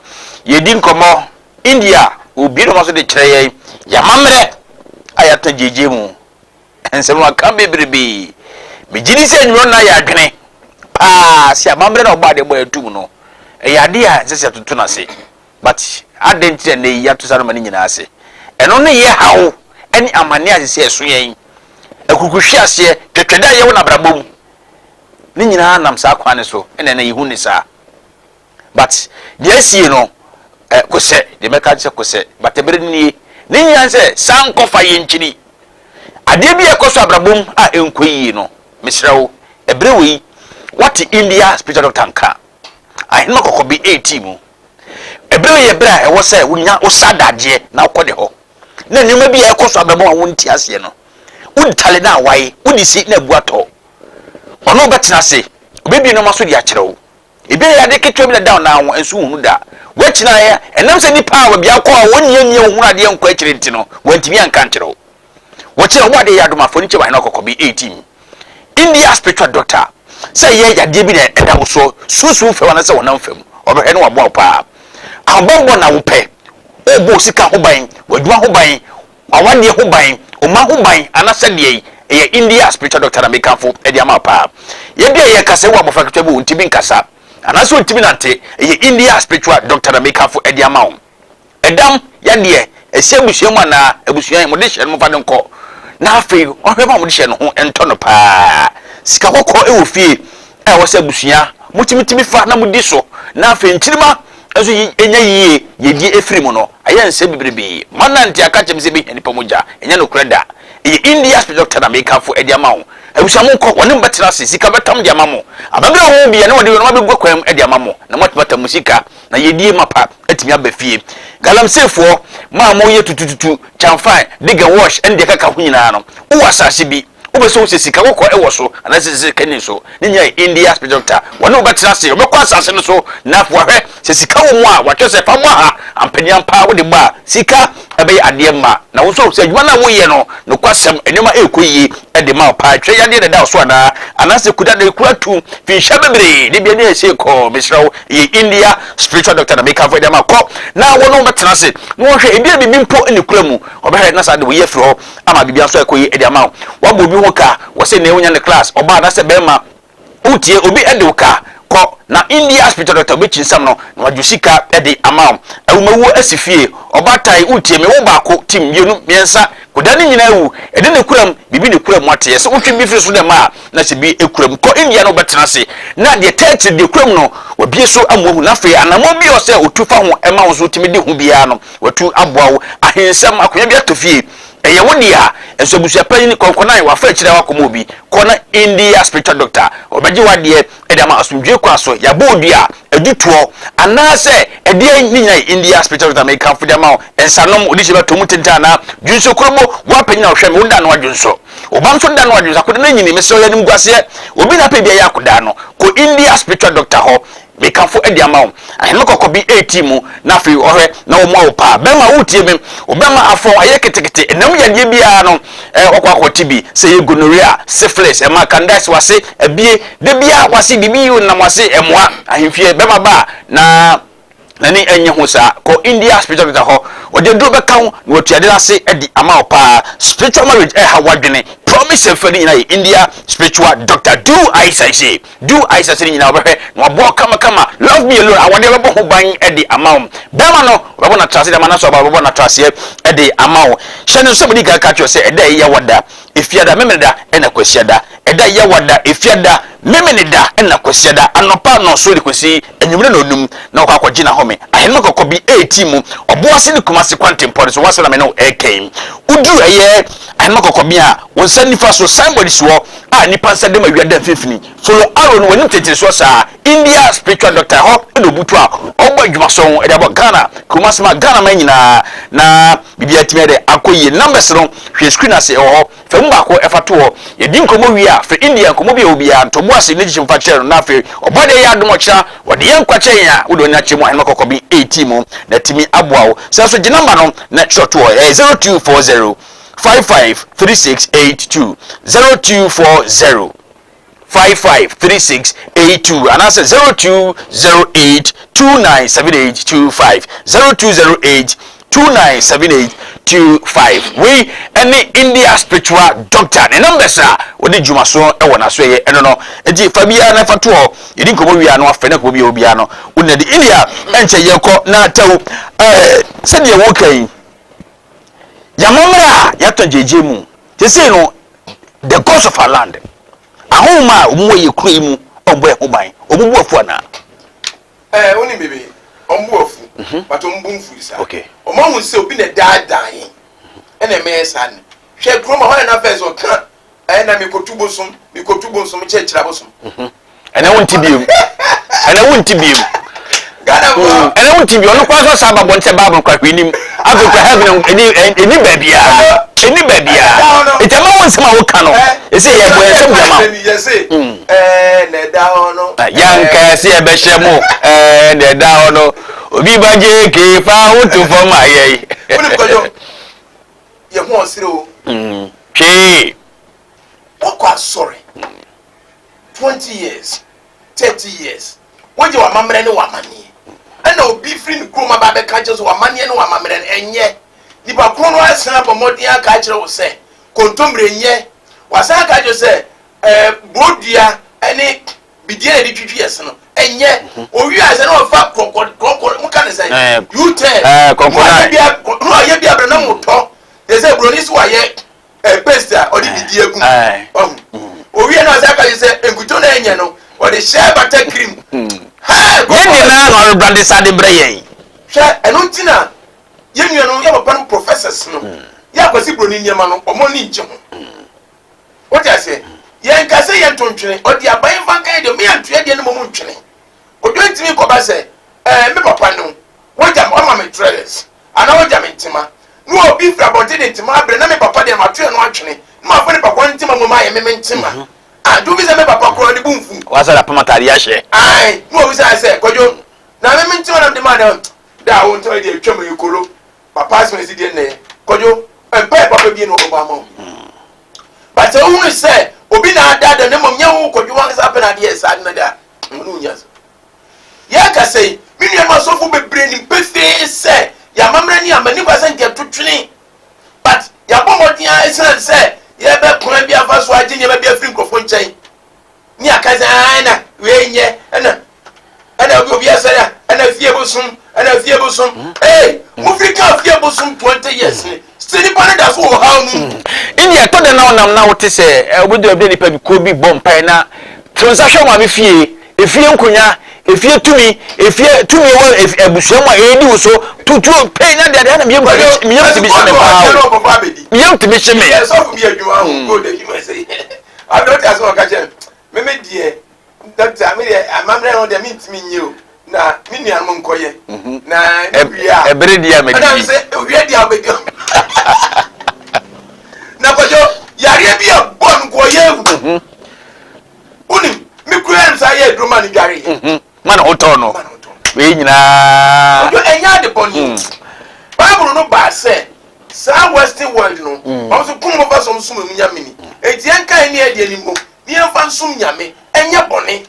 Yɛdi nkɔmmɔ India obi na ɔma so de kyerɛ yɛn yɛamammerɛ a yɛatena gyegye mu. Nsɛm no aka bebrebe. Megye di sɛ nnwuma no ayɛ adwene paa sɛ amammerɛ na ɔbɔ adeɛ bɔ yɛtum no. Ɛyɛ adeɛ a ɛnsɛ sɛ yɛtoto no ase. But adɛn nti na nnɛ yi yɛato saa nnoɔma no nyinaa ase? Ɛno ne yɛ haw ne amanneɛ a ɛsɛ sɛ ɛso yɛn. Akukuhweaseɛ, twɛtwɛdɛ a yɛwɔ no abrabɔ mu, ne nyinaa nam saa kwan no so na ɛnɛ yɛhu ne saa. But deɛ asie no, eh, kosɛ, deɛ mɛka ne sɛ kosɛ, but ɛberɛ no nie. Ne nyinaa ne sɛ saa nkɔfa yɛ nkyini. Adeɛ bi a ɛkɔ so abrabɔ mu a ɛnkɔ yie no, mesrɛ wo, ɛberɛ wei, woate India spiritual doctor nka, Ahenema kɔkɔbe retii mu. Ɛberɛ yɛ berɛ a ɛwɔ sɛ wonya wo sa adagyeɛ na wokɔ ne hɔ. Na nneɛma bi a ɛkɔ so abrabɔ a wonte aseɛ no, wotale na awae, wode si na abu atɔ. Ɔne wo bɛtena ase, ɔbɛbue nneɛma so de akyerɛ wo. Ebi yɛ ade ketewa bi na ɛda wo nan ho, nso wonhunu da. Woakyini ayɛ, ɛnam sɛ nnipa a baabi akɔ a wɔnni ani a wɔhunu adeɛ nkɔ akyire nti no, wɔantumi anka ankyerɛ wo. Wɔkyerɛ wo adeɛ yɛ adom afɔre nkyɛm ahene ɔkɔkɔbe 18. India spiritual doctor sɛ ɛyɛ yadeɛ bi na ɛda wo soɔ sunsum fam anaasɛ honam fam ɔbɛhwɛ na waboa wo paa. Ahobammɔ na wopɛ, wobɔ wo sika ho ban, w'adwuma ho ban, w'awadeɛ ho ban, wo mma ho ban anaasɛ deɛn, ɛyɛ India spiritual doctor na mekamfo de ama wo paa. Ebia yɛreka sɛ wowɔ abɔfra ketewa bi ɔntumi nkasa anaasɛ ɔntumi nante, ɛyɛ India spiritual doctor na mekamfo de ama wo. Ɛdam yadeɛ ɛsi abusua mu anaa abusua yi mode hyɛ no momfa no nkɔ na afei ɔnhwɛ ma mode hyɛ no ho ntɔ no paa. Sika kɔkɔɔ ɛwɔ fie a ɛwɔ sɛ abusua motumi tumi fa na modi so na afei nkyirimma nso nya yie yɛdie ɛfiri mu no ayɛ nsɛm bebrebee. Moanante aka akyerɛ me sɛ ɛbɛhia nipa mogya ɛnyɛ nokorɛ da. Ɛyɛ India spiritual doctor na mekamfo ɛde ama wo. Abusua monkɔ wɔne mo bɛtena ase sika bɛtam de ama mo. Ababere a wɔwɔ bi a ne wɔde nnoɔma bɛgu akwan mu de ama mo na moatumi atam mo sika na yɛdie mapa atumi aba fie. Galamseyfoɔ, mo a moyɛ tutututu, kyamfan, dig and wash ne deɛ ɛkeka ho nyinaa no, wowɔ asase bi, wopɛ sɛ wohu sɛ sika kɔkɔɔ wɔ so anaasɛ sika nni so, ne nyinaa yɛ India Special Doctor. Wɔne wo bɛtena ase, wɔbɛkɔ asase no so na afei wɔahwɛ sɛ sika wɔ mu a, wɔatwerɛ sɛ fa bɔ ha, ampaniampa wode bɔ a, sika ɛbɛyɛ adeɛ ma. Na wo nso sɛ adwuma no a woyɛ no, nokwasɛm, nneɛma ɛrekɔ yie de ma wo paa. Twerɛ yadeɛ na ɛda wo so anaa? Anaasɛ kuda na ɛkura tu finhyia bebree, da biara ne ɛsei kɔɔ, mesrɛ wo, Yɛ India spiritual doctor na mekamfo de ama kɔ na wɔne wo bɛtena ase na wɔhwɛ ebi a biribi mpo ne kura mu ɔbɛhwɛ na saa de wɔyi afiri hɔ ama biribi nso ɛkɔ yi de ama wo. Wabɔ obi ho ka wɔ sɛ nea wonya ne class ɔbaa anaasɛ bɛrima wotie obi de wo ka kɔ na India spiritual doctor obɛkyinsam no na wadwo sika de ama wo. Awumawuo asi fie ɔbaatan wotie me wo baako tim mmienu mmiɛnsa Koda no nyinaa wu. Ɛde ne kura mu, biribi ne kura mu ate. Ɛsɛ wotwe bi firi so dɛ ma a na sɛ bi kura mu. Kɔ India na wobɛtena ase na deɛ ɛtaa akyire deɛ kura mu no wabue so ama wahu. Na afei anammɔn bi a ɔsɛ otu fa ho ma wo nso wotumi di ho biara no watu aboa wo. Ahensɛm, akonnwa bi atɔ fie, ɛyɛ wo dea. Nso abusua panyin kɔnkɔnan wafa akyire a wakɔma obi. Kɔ na India spiritual doctor ɔbɛgye w'adeɛ de ama asomdwoe kwan so. Yɛabɔ wo dua, adutoɔ anaasɛ ɛdeɛn ne nyinaa yɛ India spiritual doctor mekamfo de ama wo. Nsanom, wode hyɛ bɛtɔ mu tenten anaa dwonso kurobo, wo apanyin a wohwɛ me, woda ano adwonso. Wo ba nso da no adwonso. Akoda no anyini, mesrɛ wo, yɛ animguaseɛ. Obi na apɛ bi ayɛ akodaa no. Kɔ India spiritual doctor hɔ. Mekamfo de ama wo. Ahene kɔkɔ bi reti mu, na afei ɔhwɛ na wɔmoa wo paa. Bɛrima wotie me, wo bɛrima afɔn ayɛ ketekete, ɛnam yadeɛ biara no, eh, wakɔ akɔte bi, sɛ ɛyɛ gonorrhea, syphilis, ɛma candidiasis wase abie, da biara wase biribi yi nam wase, ɛmoa. Ahemfie, bɛrima ba a, na n'ani nnye ho saa. Kɔ India spiritual doctor hɔ, ɔde aduro bɛka wo na watua ade no ase de ama wo paa. Spiritual marriage ɛreha w'adwene. Promise and fail ne nyinaa yɛ India spiritual doctor. Do I say? Do I say ne nyinaa ɔbɛhwɛ na waboa wo kamakama. Love me alone awadeɛ bɛbɔ ho ban de ama wo. Bɛrima no ɔbɛbɔ no atraseɛ de ama no nso ɔbaa ɔbɛbɔ no atraseɛ de ama wo. Hyɛ no nso sɛ mede kan ka kyerɛ wo sɛ ɛda a ɛyɛ wada, Efiada, Memeneda ɛna Kwasiada. Ɛda Yawada, Efiada, Memeneda ɛna Kwasiada, anɔpa nnɔnson de kɔsi anwummere nnɔnnum na ɔkɔ akɔgye n'ahome. Ahenemma kɔkɔ bi reti mu, Ɔboase ne Kumasi kwantempɔn no so, w'asɛm na me ne wo reka yi. Woduru ɛyɛ Ahenemma kɔkɔ bi a, wo nsa nifa so signboard si hɔ a nnipa nsa da mu awia da mfimfini. Follow arrow no w'anim tentensoɔ saa, India spiritual doctor, ɛhɔ na ɔbutu a ɔbɔ adwumasɔn de abɔ Ghana, Kumasi ma Ghana man nyinaa na biribiara atumi ayɛ dɛ akɔ yie. Numbers no hwɛ screen ase ɛwɔ hɔ. Fa mu baako fa to hɔ. Yɛdi nkɔmmɔ wie a, frɛ India nkɔmmɔ bi a ɛwɔ biara, nto bo ase ne kyekyem fa kyerɛ no, na afei Ɔbɔadeɛ yɛ adom ɔkyena ɔde yɛn nkwa kyɛ yɛn a, wode w'ani akyerɛ mu Ahenemma Kɔkɔbe 18 mu na atumi aboa wo. San nso gye nɔmba no na twerɛ to hɔ, ɛyɛ 0240 55 3682, 0240. 553682 anaasɛ 0208 297825 0208 297825 wei ɛne India spiritual doctor ne numbers a wɔde dwuma so wɔ n'aso ɛyɛ ɛno no nti fa biara na fa to hɔ yɛdi nkɔmmɔ wie a na wafɛ na nkɔmmɔ bi a obiara no wona de India ɛnkyɛ yɛkɔ na tɛw ɛɛ sɛdeɛ wɔka yi yɛamammerɛ a yɛatɔ gyegye mu te sei no The gods of our land, ahonhom a wɔn wɔ yɛ kuro yi mu a wɔn bɔ yɛn ho ban, wɔn bu afu anaa? Ɛɛ, eh, wonim bebe, wɔn bu afu, mhm. but wɔn bu nfu saa. Okay. Wɔn ahu sɛ obi na daadaa yɛn, ɛna ɛmɛyɛ saa no. Hwɛ kurom a hɔ na na fɛs ɔka, ɛna mikotu bosom, mikotu bosom, kyerɛkyerɛ abosom. Mhm. Ɛnɛ wo nti biem. Ɛnɛ wo nti biem. Ɛnɛ wo nti biem. Ɔno kora sɛ saa ba bɔ nsɛ Bible kora hwee nim. Afei kora heaven ɛni ɛni baabiara. Ɛni baabiara. Nti ɛma wo nsɛm a woka no. Ɛsɛ yɛ bɔ yɛn nsɛm de ama wo. Yanka ɛsɛ yɛbɛhyɛ mo. Ɛɛ na ɛda hɔ no. Obi ba gye kee fa wo to fam ayɛ yi. Yɛ ho ɔsere o. Twee. Wokɔ asɔre. 20 years, 30 years, wogye w'amammerɛ ne w'amanneɛ. Ɛna obi firi ne kurom aba abɛka kyerɛ sɛ w'amanneɛ ne w'amammerɛ no ɛnyɛ. Nipa koro no asan abɔ mmɔden aka akyerɛ wo sɛ kontommire nyɛ. Wasan aka akyerɛ sɛ ɛɛ burodua ne bidie na yɛde twitwi ɛse no ɛnyɛ. Owie a sɛ na wafa kɔnkɔ kɔnkɔ mo ka ne sɛn U-turn. Kɔnkɔ nan. Na wayɛ bi abirɛ na mo tɔ. Te sɛ buroni so wayɛ eh, paste a ɔde biribi agu mu ɔho owie na ɔsɛ aka sɛ nkuto na ɛnyɛ no ɔde hyɛ butter cream hɛ yɛn nyinaa na ɔrebrande sa de brɛ yɛn hwɛ ɛno nti na yɛn nua no yɛ papa no professors no yɛ akwasi buroni nneɛma no ɔmo ani ngye ho wote aseɛ yɛn ka sɛ yɛn to ntwene ɔde aban fa nka yɛ deɛ meyɛ ntoɛ deɛ no mmom ntwene odwo ntumi nkɔba sɛ ɛɛ me papa no wagya ɔma me trɛlɛs Anaa wagya me ntema, na obi firi abɔnten de ntema abrɛ, na me papa deɛ mato ɛno atwene, na mafa nipa korɔ ntema mmom ayɛ me me ntema. Ah, nti wobisa me papa korɔ ne bo mfu. Wasa de apam ataadeɛ ahyɛ. Ae, na wabisa sɛ, Kwadwo, na me me ntema na mede maa dɛ, da a wo ntema yi deɛ atwam ɛyɛ kolo, papa asɛm a ɛsi deɛ nnɛɛ, Kwadwo, mpaeɛ papa bie na wɔbɛbɔ ama wo. But sɛ wohunu sɛ obi na adaadaa na mmom nyɛ wo Kwadwo wankasa apɛ na adeɛ saa de na de a, ɛno wonya asɛm. Yɛrekasa yi, me nuanom asɔfo bebree nim pefee sɛ yɛn amammerɛ ne amanni kwan sɛ nka yɛto twene. But yɛabɔ mmɔden ara esiane sɛ yɛbɛ kwan bi afa so agye nneɛma bi afiri nkurɔfoɔ nkyɛn ne aka sɛ ae na wei nyɛ ɛna ɛna obi obi asɔre a ɛna fie bosom ɛna fie bosom ee mofiri ka fie bosom 20 years ni still nipa no da so wɔ ɔhaw no mu. India ɛtɔ da na wonam na wote sɛ wobɛdu baabi na nipa bi kuo bi bɔ mpae na to nsa hwɛ wo maame fie Efie nkonya, efie tumi, efie tumi ɛwɔ abusua mu a ɛredi wo so, tutuo pei na deɛ na meyam tumi meyam tumi hye me paa o. Meyam tumi hye me. Yɛ sɔfo bi adwuma ho gold adwuma sɛ abɛ ɔte ase ɔka kyerɛ me me deɛ dɔkta me deɛ amammerɛ ho deɛ mentumi nyɛ o na me nuanom nkɔyɛ na me wie a ɛbere deɛ a mɛdi ɛna sɛ owie deɛ a wobɛdi na kɔdwo yareɛ bi a bɔ no nkɔyɛ ewu Wonim, me koraa nim saa yɛ aduro ma no dwareeɛ. Mhm. Ma ne ho tɔ no. Ma ne ho tɔ no. Wei nyinaa. Ɔdɔ ɛnyɛ ade bɔne o. Bible no baa sɛ saa western world no wɔn nso kum wɔn fa so wɔn som emu nyame ni. Enti yɛn ka yɛn ne yɛn deɛ ni mmom ne yɛn fa nsom nyame ɛnyɛ bɔne.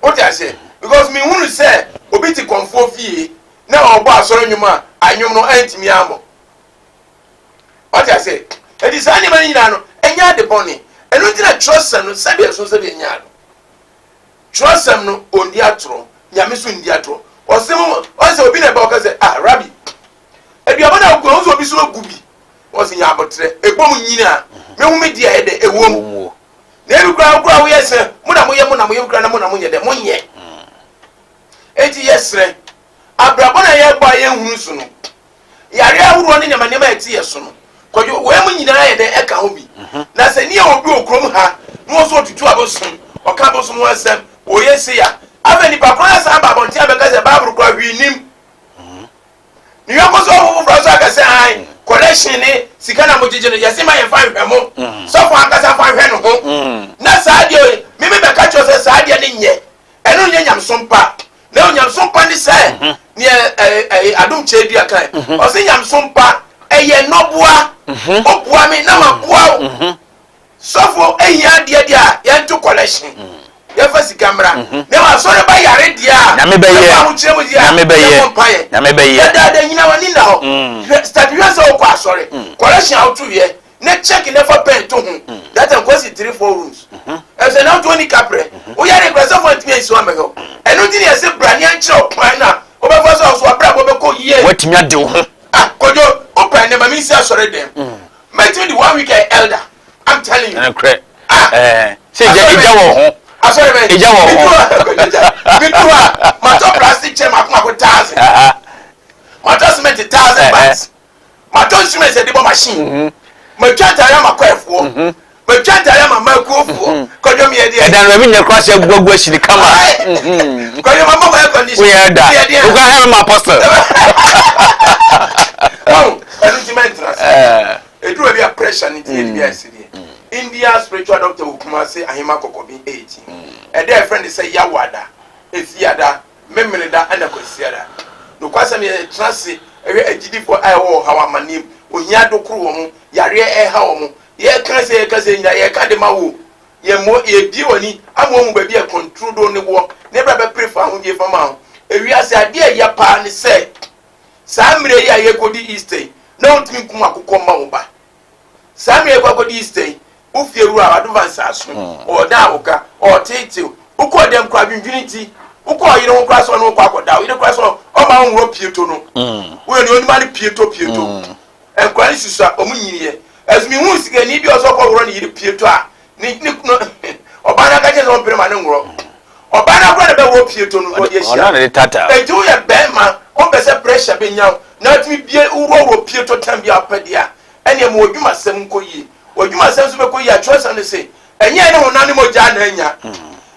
Wote aseɛ? Because me hunu sɛ obi te kɔnfoɔ fie na ɔbɔ asɔre nnwom a anwom no ɛntumi ammɔ. Wate aseɛ? Enti saa nneɛma no nyinaa no ɛnyɛ ade bɔne. Ɛno nti na twerɛsɛm no sɛdeɛ ɛso sɛdeɛ ɛnyɛ ado. Twerɛsɛm no ɔndi atorɔ, Nyame nso ndi atorɔ. Ɔse mo, ɔse sɛ obi na ɛba ɔka sɛ, ah Rabbi, aduaba no a wogu no, ɔho sɛ obi nso agu bi. Ɔse nya aboterɛ, ɛbɔ mu nyini a, mehu me deɛ ɛyɛ dɛ, ɛwɔ mu. Na ebi koraa wo koraa woyɛ sɛ, mo na moyɛ, mo na moyɛ, koraa na mo na monyɛ dɛ, monyɛ. Enti yɛsrɛ, abrabɔ no a yɛbɔ a yɛnhunu so no, Yareɛ ahoroɔ ne nneɛma nneɛma a ɛte yɛ so no, Kwadwo, wei mu nyinaa yɛ dɛn ɛka ho bi. Na sɛ ne yɛ obi wɔ kurom ha na wɔn nso ɔtutu abosom, ɔka abosom ho asɛm, ɔyɛ sei a, afei nipa korɔ no asan aba abɔnten abɛka sɛ Bible koraa hwee nnim. Ne yɔnko sɔfo foforɔ nso aka sɛ ae, collection ne sika na mogyegye no, yɛse ma yɛmfa nhwɛ mo. Sɔfo ankasa fa nhwɛ ne ho. Na saa deɛ, me me bɛka kyerɛ sɛ saa deɛ no nyɛ. Ɛno nyɛ nyamesom pa. Na onyamesom pa ne sɛ mhm. neɛ ɛɛ adom kyɛ dua kan. Mhm. Ɔsɛ nyamesom pa ɛyɛ nɔboa. Mhm. Ɔboa me na ma boa wo. Sɔfo ehia adeɛ deɛ a yɛnto collection. Yɛfa sika mmra. Na ma asɔre ba yare deɛ a. Nyame bɛyɛ. Yɛfa ahokyerɛ mu deɛ a. Nyame bɛyɛ. Yɛbɔ mpaeɛ. Nyame bɛyɛ. Dadaada nyina w'ani nna hɔ. Hwɛ start hwɛ sɛ wokɔ asɔre. Collection a woto yɛ. Ne check ne fa pen to ho. That time kwasi 3 4 rooms. Ɛsɛ na wotu oni kaprɛ. Woyɛ ne kura sɔfo ntumi ansi wɔn mɛhwɛ. Ɛno nti na yɛsɛ bra ne ankyerɛ ɔkwan na wobɛfa so a so abrabɔ bɛkɔ yie. Watumi ade wo ho. Ah, Kojo, wopɛ ne ma mensi asɔre dɛm. Mɛtumi de one week ayɛ elder. I'm telling you. Ɛnokorɛ. Ah. Ɛɛ sɛ egya egya wɔ ho. Asɔre bɛn? Egya wɔ ho. Medu hɔ a, matɔ plastic chair mako mako 1,000. Matɔ cement 1,000 bags. Matɔ instruments yɛde bɔ machine. Mhm. Matwa ntaare ama kɔɛfoɔ. Mhm. Matwa ntaare ama mmakuofoɔ. Mhm. Kwadwo mi yɛ deɛ. Ɛdan no ɛmi nyɛ kora sɛ aguagu ahyiri kama. Kwadwo ma mama air condition. Woyɛ da. Wokɔ ahɛn ma apostle. Ɔn ɛnu ti mɛ ntena se. Eduru baabi a pressure ne ti yɛ bi a ɛsi deɛ. India spiritual doctor wɔ Kumasi Ahema Kɔkɔbi 18. Ɛdɛ ɛfrɛ ne sɛ Yawada, Efiada, Memeneda na Kwasiada. Nokwasɛm yɛ yɛtena ase hwɛ agyidifo a ɛwɔ ɔhaw, amanneɛ mu, ohia adokoro wɔn, yareɛ ɛreha wɔn. Yɛka sɛ yɛka sɛ nyinaa yɛka de ma wo. Yɛmmɔ yɛbie w'ani ama wɔahu baabi a kɔntorodo ne wɔ ne berɛ a bɛpere fa ahodie fa ma wo. Ewiase adeɛ a ɛya paa ne sɛ saa mmerɛ yi a yɛrekɔdi Easter yi na wontumi nkum akokɔ mma wo ba. Saa mmerɛ yɛkɔ akɔdi Easter yi, wo fie wura wadom ansaaso, ɔɔdan wo ka, ɔɔteetew, wokɔɔ dɛm koraa adwendwene nti, wokɔɔ ɔyere ho koraa sɛ ɔne wo kɔ akɔda, ɔyere koraa sɛ ɔmma wo nworɔ pieto no, woyɛ deɛ ɔnim ade pieto pieto. Nkwadaa no susua, wɔn nyiniiɛ. Ɛso mehuu sikani bi a ɔsɛ ɔkɔworɔ ne yere pieto a, ne ne kunu ɔbaa no aka kyerɛ sɛ ɔmpene ma ne nworɔ. Ɔbaa no akora na bɛworɔ pieto no na ɔde ahyia. Enti woyɛ bɛrima, wompɛ sɛ pressure bɛnya wo na watumi bie worɔworɔ pieto tam bi a wopɛ deɛ a, ɛnneɛ ma w'adwumasɛm nkɔ yie. W'adwumasɛm nso bɛkɔ yie a, twerɛsɛm no se, Ɛnyɛ yɛne honam ne mogya na anya,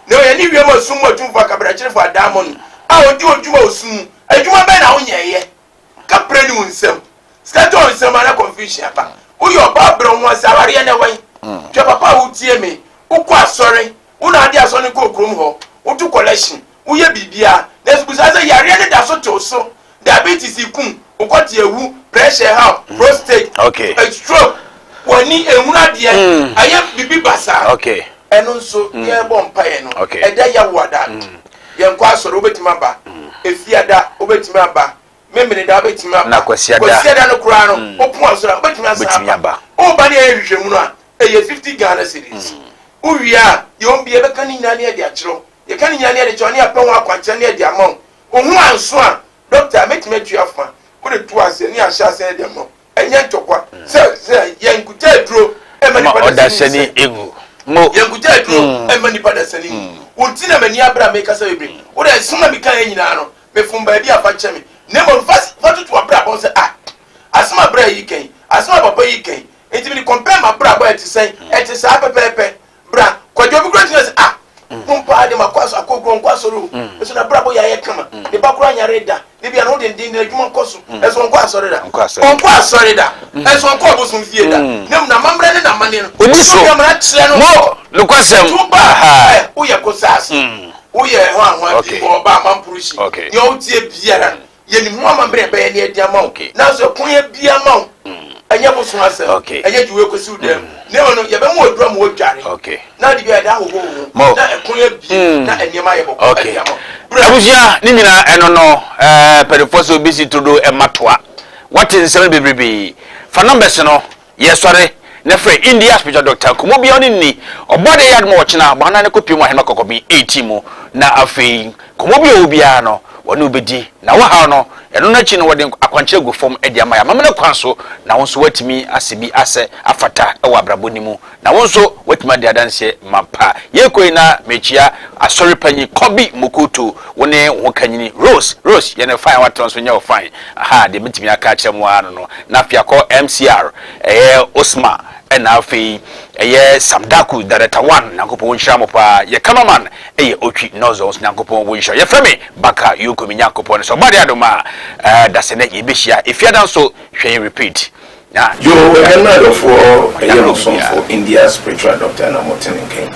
na mmom yɛne wiem esum mu atumfoɔ, akabrakyerefo, adaemone a wɔdi wɔn dwuma wɔ sum mu. Adwuma bɛn na wonyɛeɛ? Kaprɛ nni wo nsam, sika tɔ wo nsam a na confusion aba. Woyɛ ɔbaa brɛ wo ho ase, awareɛ no ɛwɔ he? Hwɛ papa a wotie me, wokɔ asɔre, wo na wode asɔre no kɔɔ kurom hɔ, woto collection, woyɛ biribiara, nanso bisa sɛ yareɛ no da so te wo so, diabetes rekum wo, kɔte awu, pressure haw, prostate, stroke, w'ani ehunu adeɛ, ayɛ biribi basaa. Ɛno nso yɛrebɔ mpaeɛ no, ɛda Yawoada, yɛnkɔ asɔre, wobɛtumi aba, Efiada, wobɛtumi aba, Memeneda, wobɛtumi aba, Kwasiada no koraa no, wopon asɔre a, wobɛtumi asan aba. Woba ne yɛyɛ nhwehwɛmu no a, ɛyɛ 50 Ghana cedis. Wowie a, deɛ wɔn bi yɛbɛka ne nyinaa ne yɛde akyerɛ wo. Yɛka ne nyinaa ne yɛde kyerɛ wo ne yɛapɛ ho akwankyerɛ ne yɛde ama wo. Wo ho anso a, dɔkta, mɛtumi atua fa. Wode to aseɛ ne yɛahyɛ aseɛ de ama wo. Ɛnyɛ ntɔkwa. Sɛ sɛ yɛnkuta aduro ɛma nipa dasani ngu. Mo. Yɛnkuta aduro ɛma nipa dasani ngu. Wo nti na m'ani abere a mekasa bebree. Wo deɛ nsɛm a meka yɛ nyinaa no, mefom baabi a fa kyɛ me. Na mmom fa fa toto w'abrabɔ sɛ ah, asɛm a bra yi ka yi, asɛm a papa yi ka yi, nti mede compare m'abrabɔ a ɛte sɛn? Ɛte saa pɛpɛɛpɛ. Bra, Kwadwo obi kura tumi sɛ ah, mo paa de ma kɔ asɔ akɔ kuro nkɔ asɔre o. Nso na bra bɔ yɛ ayɛ kama. Ne ba kura nyare da. Ne bia no denden na adwuma nkɔ so. Nso ɔnkɔ asɔre da. Ɔnkɔ asɔre da. Nso ɔnkɔ ɔbosom fie da. Ne mu na amammerɛ ne n'amanneɛ no. Odi so. Obi amana kyerɛ no. Mo nokwasɛm. Nti wo ba ɛ woyɛ kosaase. Woyɛ hɔ ahoa bi bɔ ɔba amamporo hyi nea wotie biara yɛnim ho amammerɛ ɛbɛyɛ ne adi ama wo. Nanso ɛko yɛ bi ama wo, ɛnyɛ bosom asɛm, ɛnyɛ gye wei kɔsi wo dɛm, na mmom no yɛbɛma waduru ama wadware na ade bi a yɛde ahohoro wo ho na ɛko yɛ bi na nneɛma ayɛ bɔkɔ adi ama wo. Abusua ne nyinaa ɛno no mpanimfoɔ sɛ obi si todo ɛma toa wate nsɛm no bebrebe. Fa numbers no yɛsɔre na frɛ India Spiritual Doctor. Nkɔmmɔ biara ne nni ɔbɔ de yɛ adom a wɔkyena bɔhana ne kɔpie mu ahema kɔkɔbi 18 mu, na afei nkɔmmɔ bi a ɔwɔ biara no wɔne wobɛdi na wohaw no ɛno no akyi no wɔde akwankyerɛ gu fam de ama yɛ amammerɛ kwan so, na wo nso woatumi asɛ bi asɛ afata wɔ abrabɔ no mu, na wo nso woatumi ade adanseɛ mapa. Yɛkɔ yi na mekyia asɔre panyin Kɔbi Mokoto, wo ne wo ho kanyini Rose. Rose yɛ ne fine, watena nso nyɛ wo fine aha deɛ metumi aka akyerɛ mo ara no. Na afei akɔ MCR ɛyɛ Osma, ɛna afei ɛyɛ Samdaku Director One. Nyankopɔn wo nhyira mo paa. Yɛ cameraman ɛyɛ Otwi Nɔzɔ nso, Nyankopɔn wo nhyira. Yɛfrɛ me Baka Yoko, me Nyankopɔn no sɛ ɔba de adom a dasɛ nɛ yɛbɛhyia efiada nso hwɛ yɛn repeat na Yo, ɛnɛ no adɔfoɔ, ɛyɛ mo somfo India Spiritual Doctor na mote ne nka yi.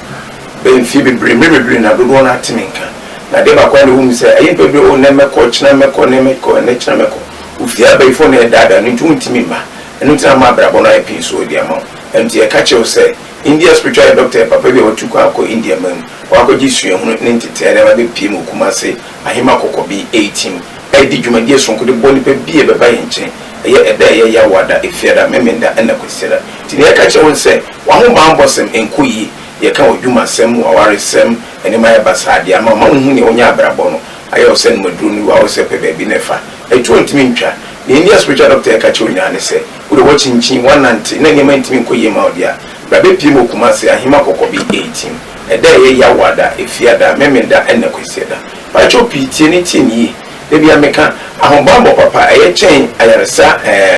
Bɛyɛ mfie bebree, mmerɛ bebree na dodoɔ no ate me nka. Na adeɛ baako a na ɛwɔ mu sɛ, ɛyɛ nnipa bebree, oh, nnɛ mɛkɔ, kyena mɛkɔ, nnɛ mɛkɔ, ɛnnɛ kyena mɛkɔ. Wo fie abayifoɔ na ɛredaadaa no nti wontumi mma. Ɛno nti na ama abrabɔ no ayɛ pii so de ama wo. Ɛno nti yɛka kyerɛ wo sɛ, India Spiritual Doctor yɛ papa bi a watu kwan akɔ India man mu, wakɔgye suahunu ne ntetee na ɛba bɛpue mu wɔ Kumase, Ahema Kɔkɔbi, 18, redi dwumadie sononko de boa nnipa bi a ɛbɛba yɛn nkyɛn. Ɛyɛ ɛda a ɛyɛ Yawoada, Efiada, Memenda ɛna Kwasiada. Nti nea yɛka kyerɛ wo ne sɛ, w'ahobanbɔsɛm nkɔ yie. Yɛka w'adwumasɛm, w'awaresɛm, nneɛma ayɛ basaa de ama wo ma wonhu nea wonya abrabɔ no ayɛ wo sɛ nomaduro no wura wo sɛ pɛ baabi na ɛfa. Atuo ntumi ntwa. Nea India spiritual doctor ɛka kyerɛ wo nyinaa ne sɛ, wo deɛ woakyinkyin, woanante na nneɛma ntumi nkɔ yie mma wo deɛ a, bra bɛpue mu wɔ Kumasi, Ahima Kɔkɔbi 18. Ɛda a ɛyɛ Yawoada, Efiada, Memenda ɛna Kwasiada. Pakyɛw pii tie ne tie no yie. Da biara meka, ahobanbɔ papa ɛyɛ kyɛn ayaresa ɛɛ.